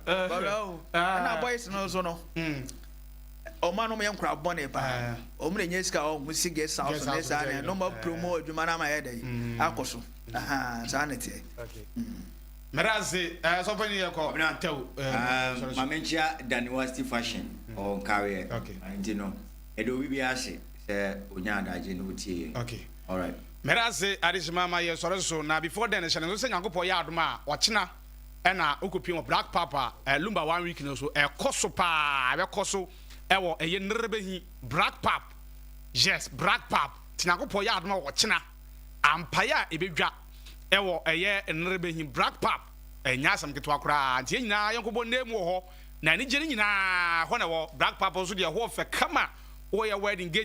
Ɛna boys no nso no ɔmo anom yɛ nkora bɔne paa ɔmo na nya sika ɔmo si guest house ne saa ne no ma promo adwuma no ama yɛ dɛ akɔ so saa ne teɛ. Mɛda ase sɔfo ni yɛ kɔ tɛw. Maame nkyia Daniwasti fashion ɔwɔ nkareɛ nti no ɛde obi bi ase sɛ onya adagye na otie yɛ. Okay. All right. Mɛda ase adehyema ma yɛ sɔre so na before then hyɛ ne nso sɛ Nyankopɔn yɛ adom a ɔkyena ɛna wokɔpie wɔ Black Papa eh, Lumba one week no so ɛkɔ so paa ɛbɛkɔ so. ɛwɔ ɛyɛ Nrebehi Black Pap. Yes, Black Pap. Nti Nyankopɔn yɛ adom a ɔkyena ampaeɛ a ɛbɛdwa ɛwɔ ɛyɛ Nrebehi Black Pap. Ɛnyɛ asɛm ketewa koraa. Nti yɛn nyinaa yɛnkɔbɔ nne mu wɔ hɔ. Na anigye no nyinaa hɔ na ɛwɔ. Black Pap nso deɛ ɛhɔ fɛ kama. Wɔyɛ wedding engagement.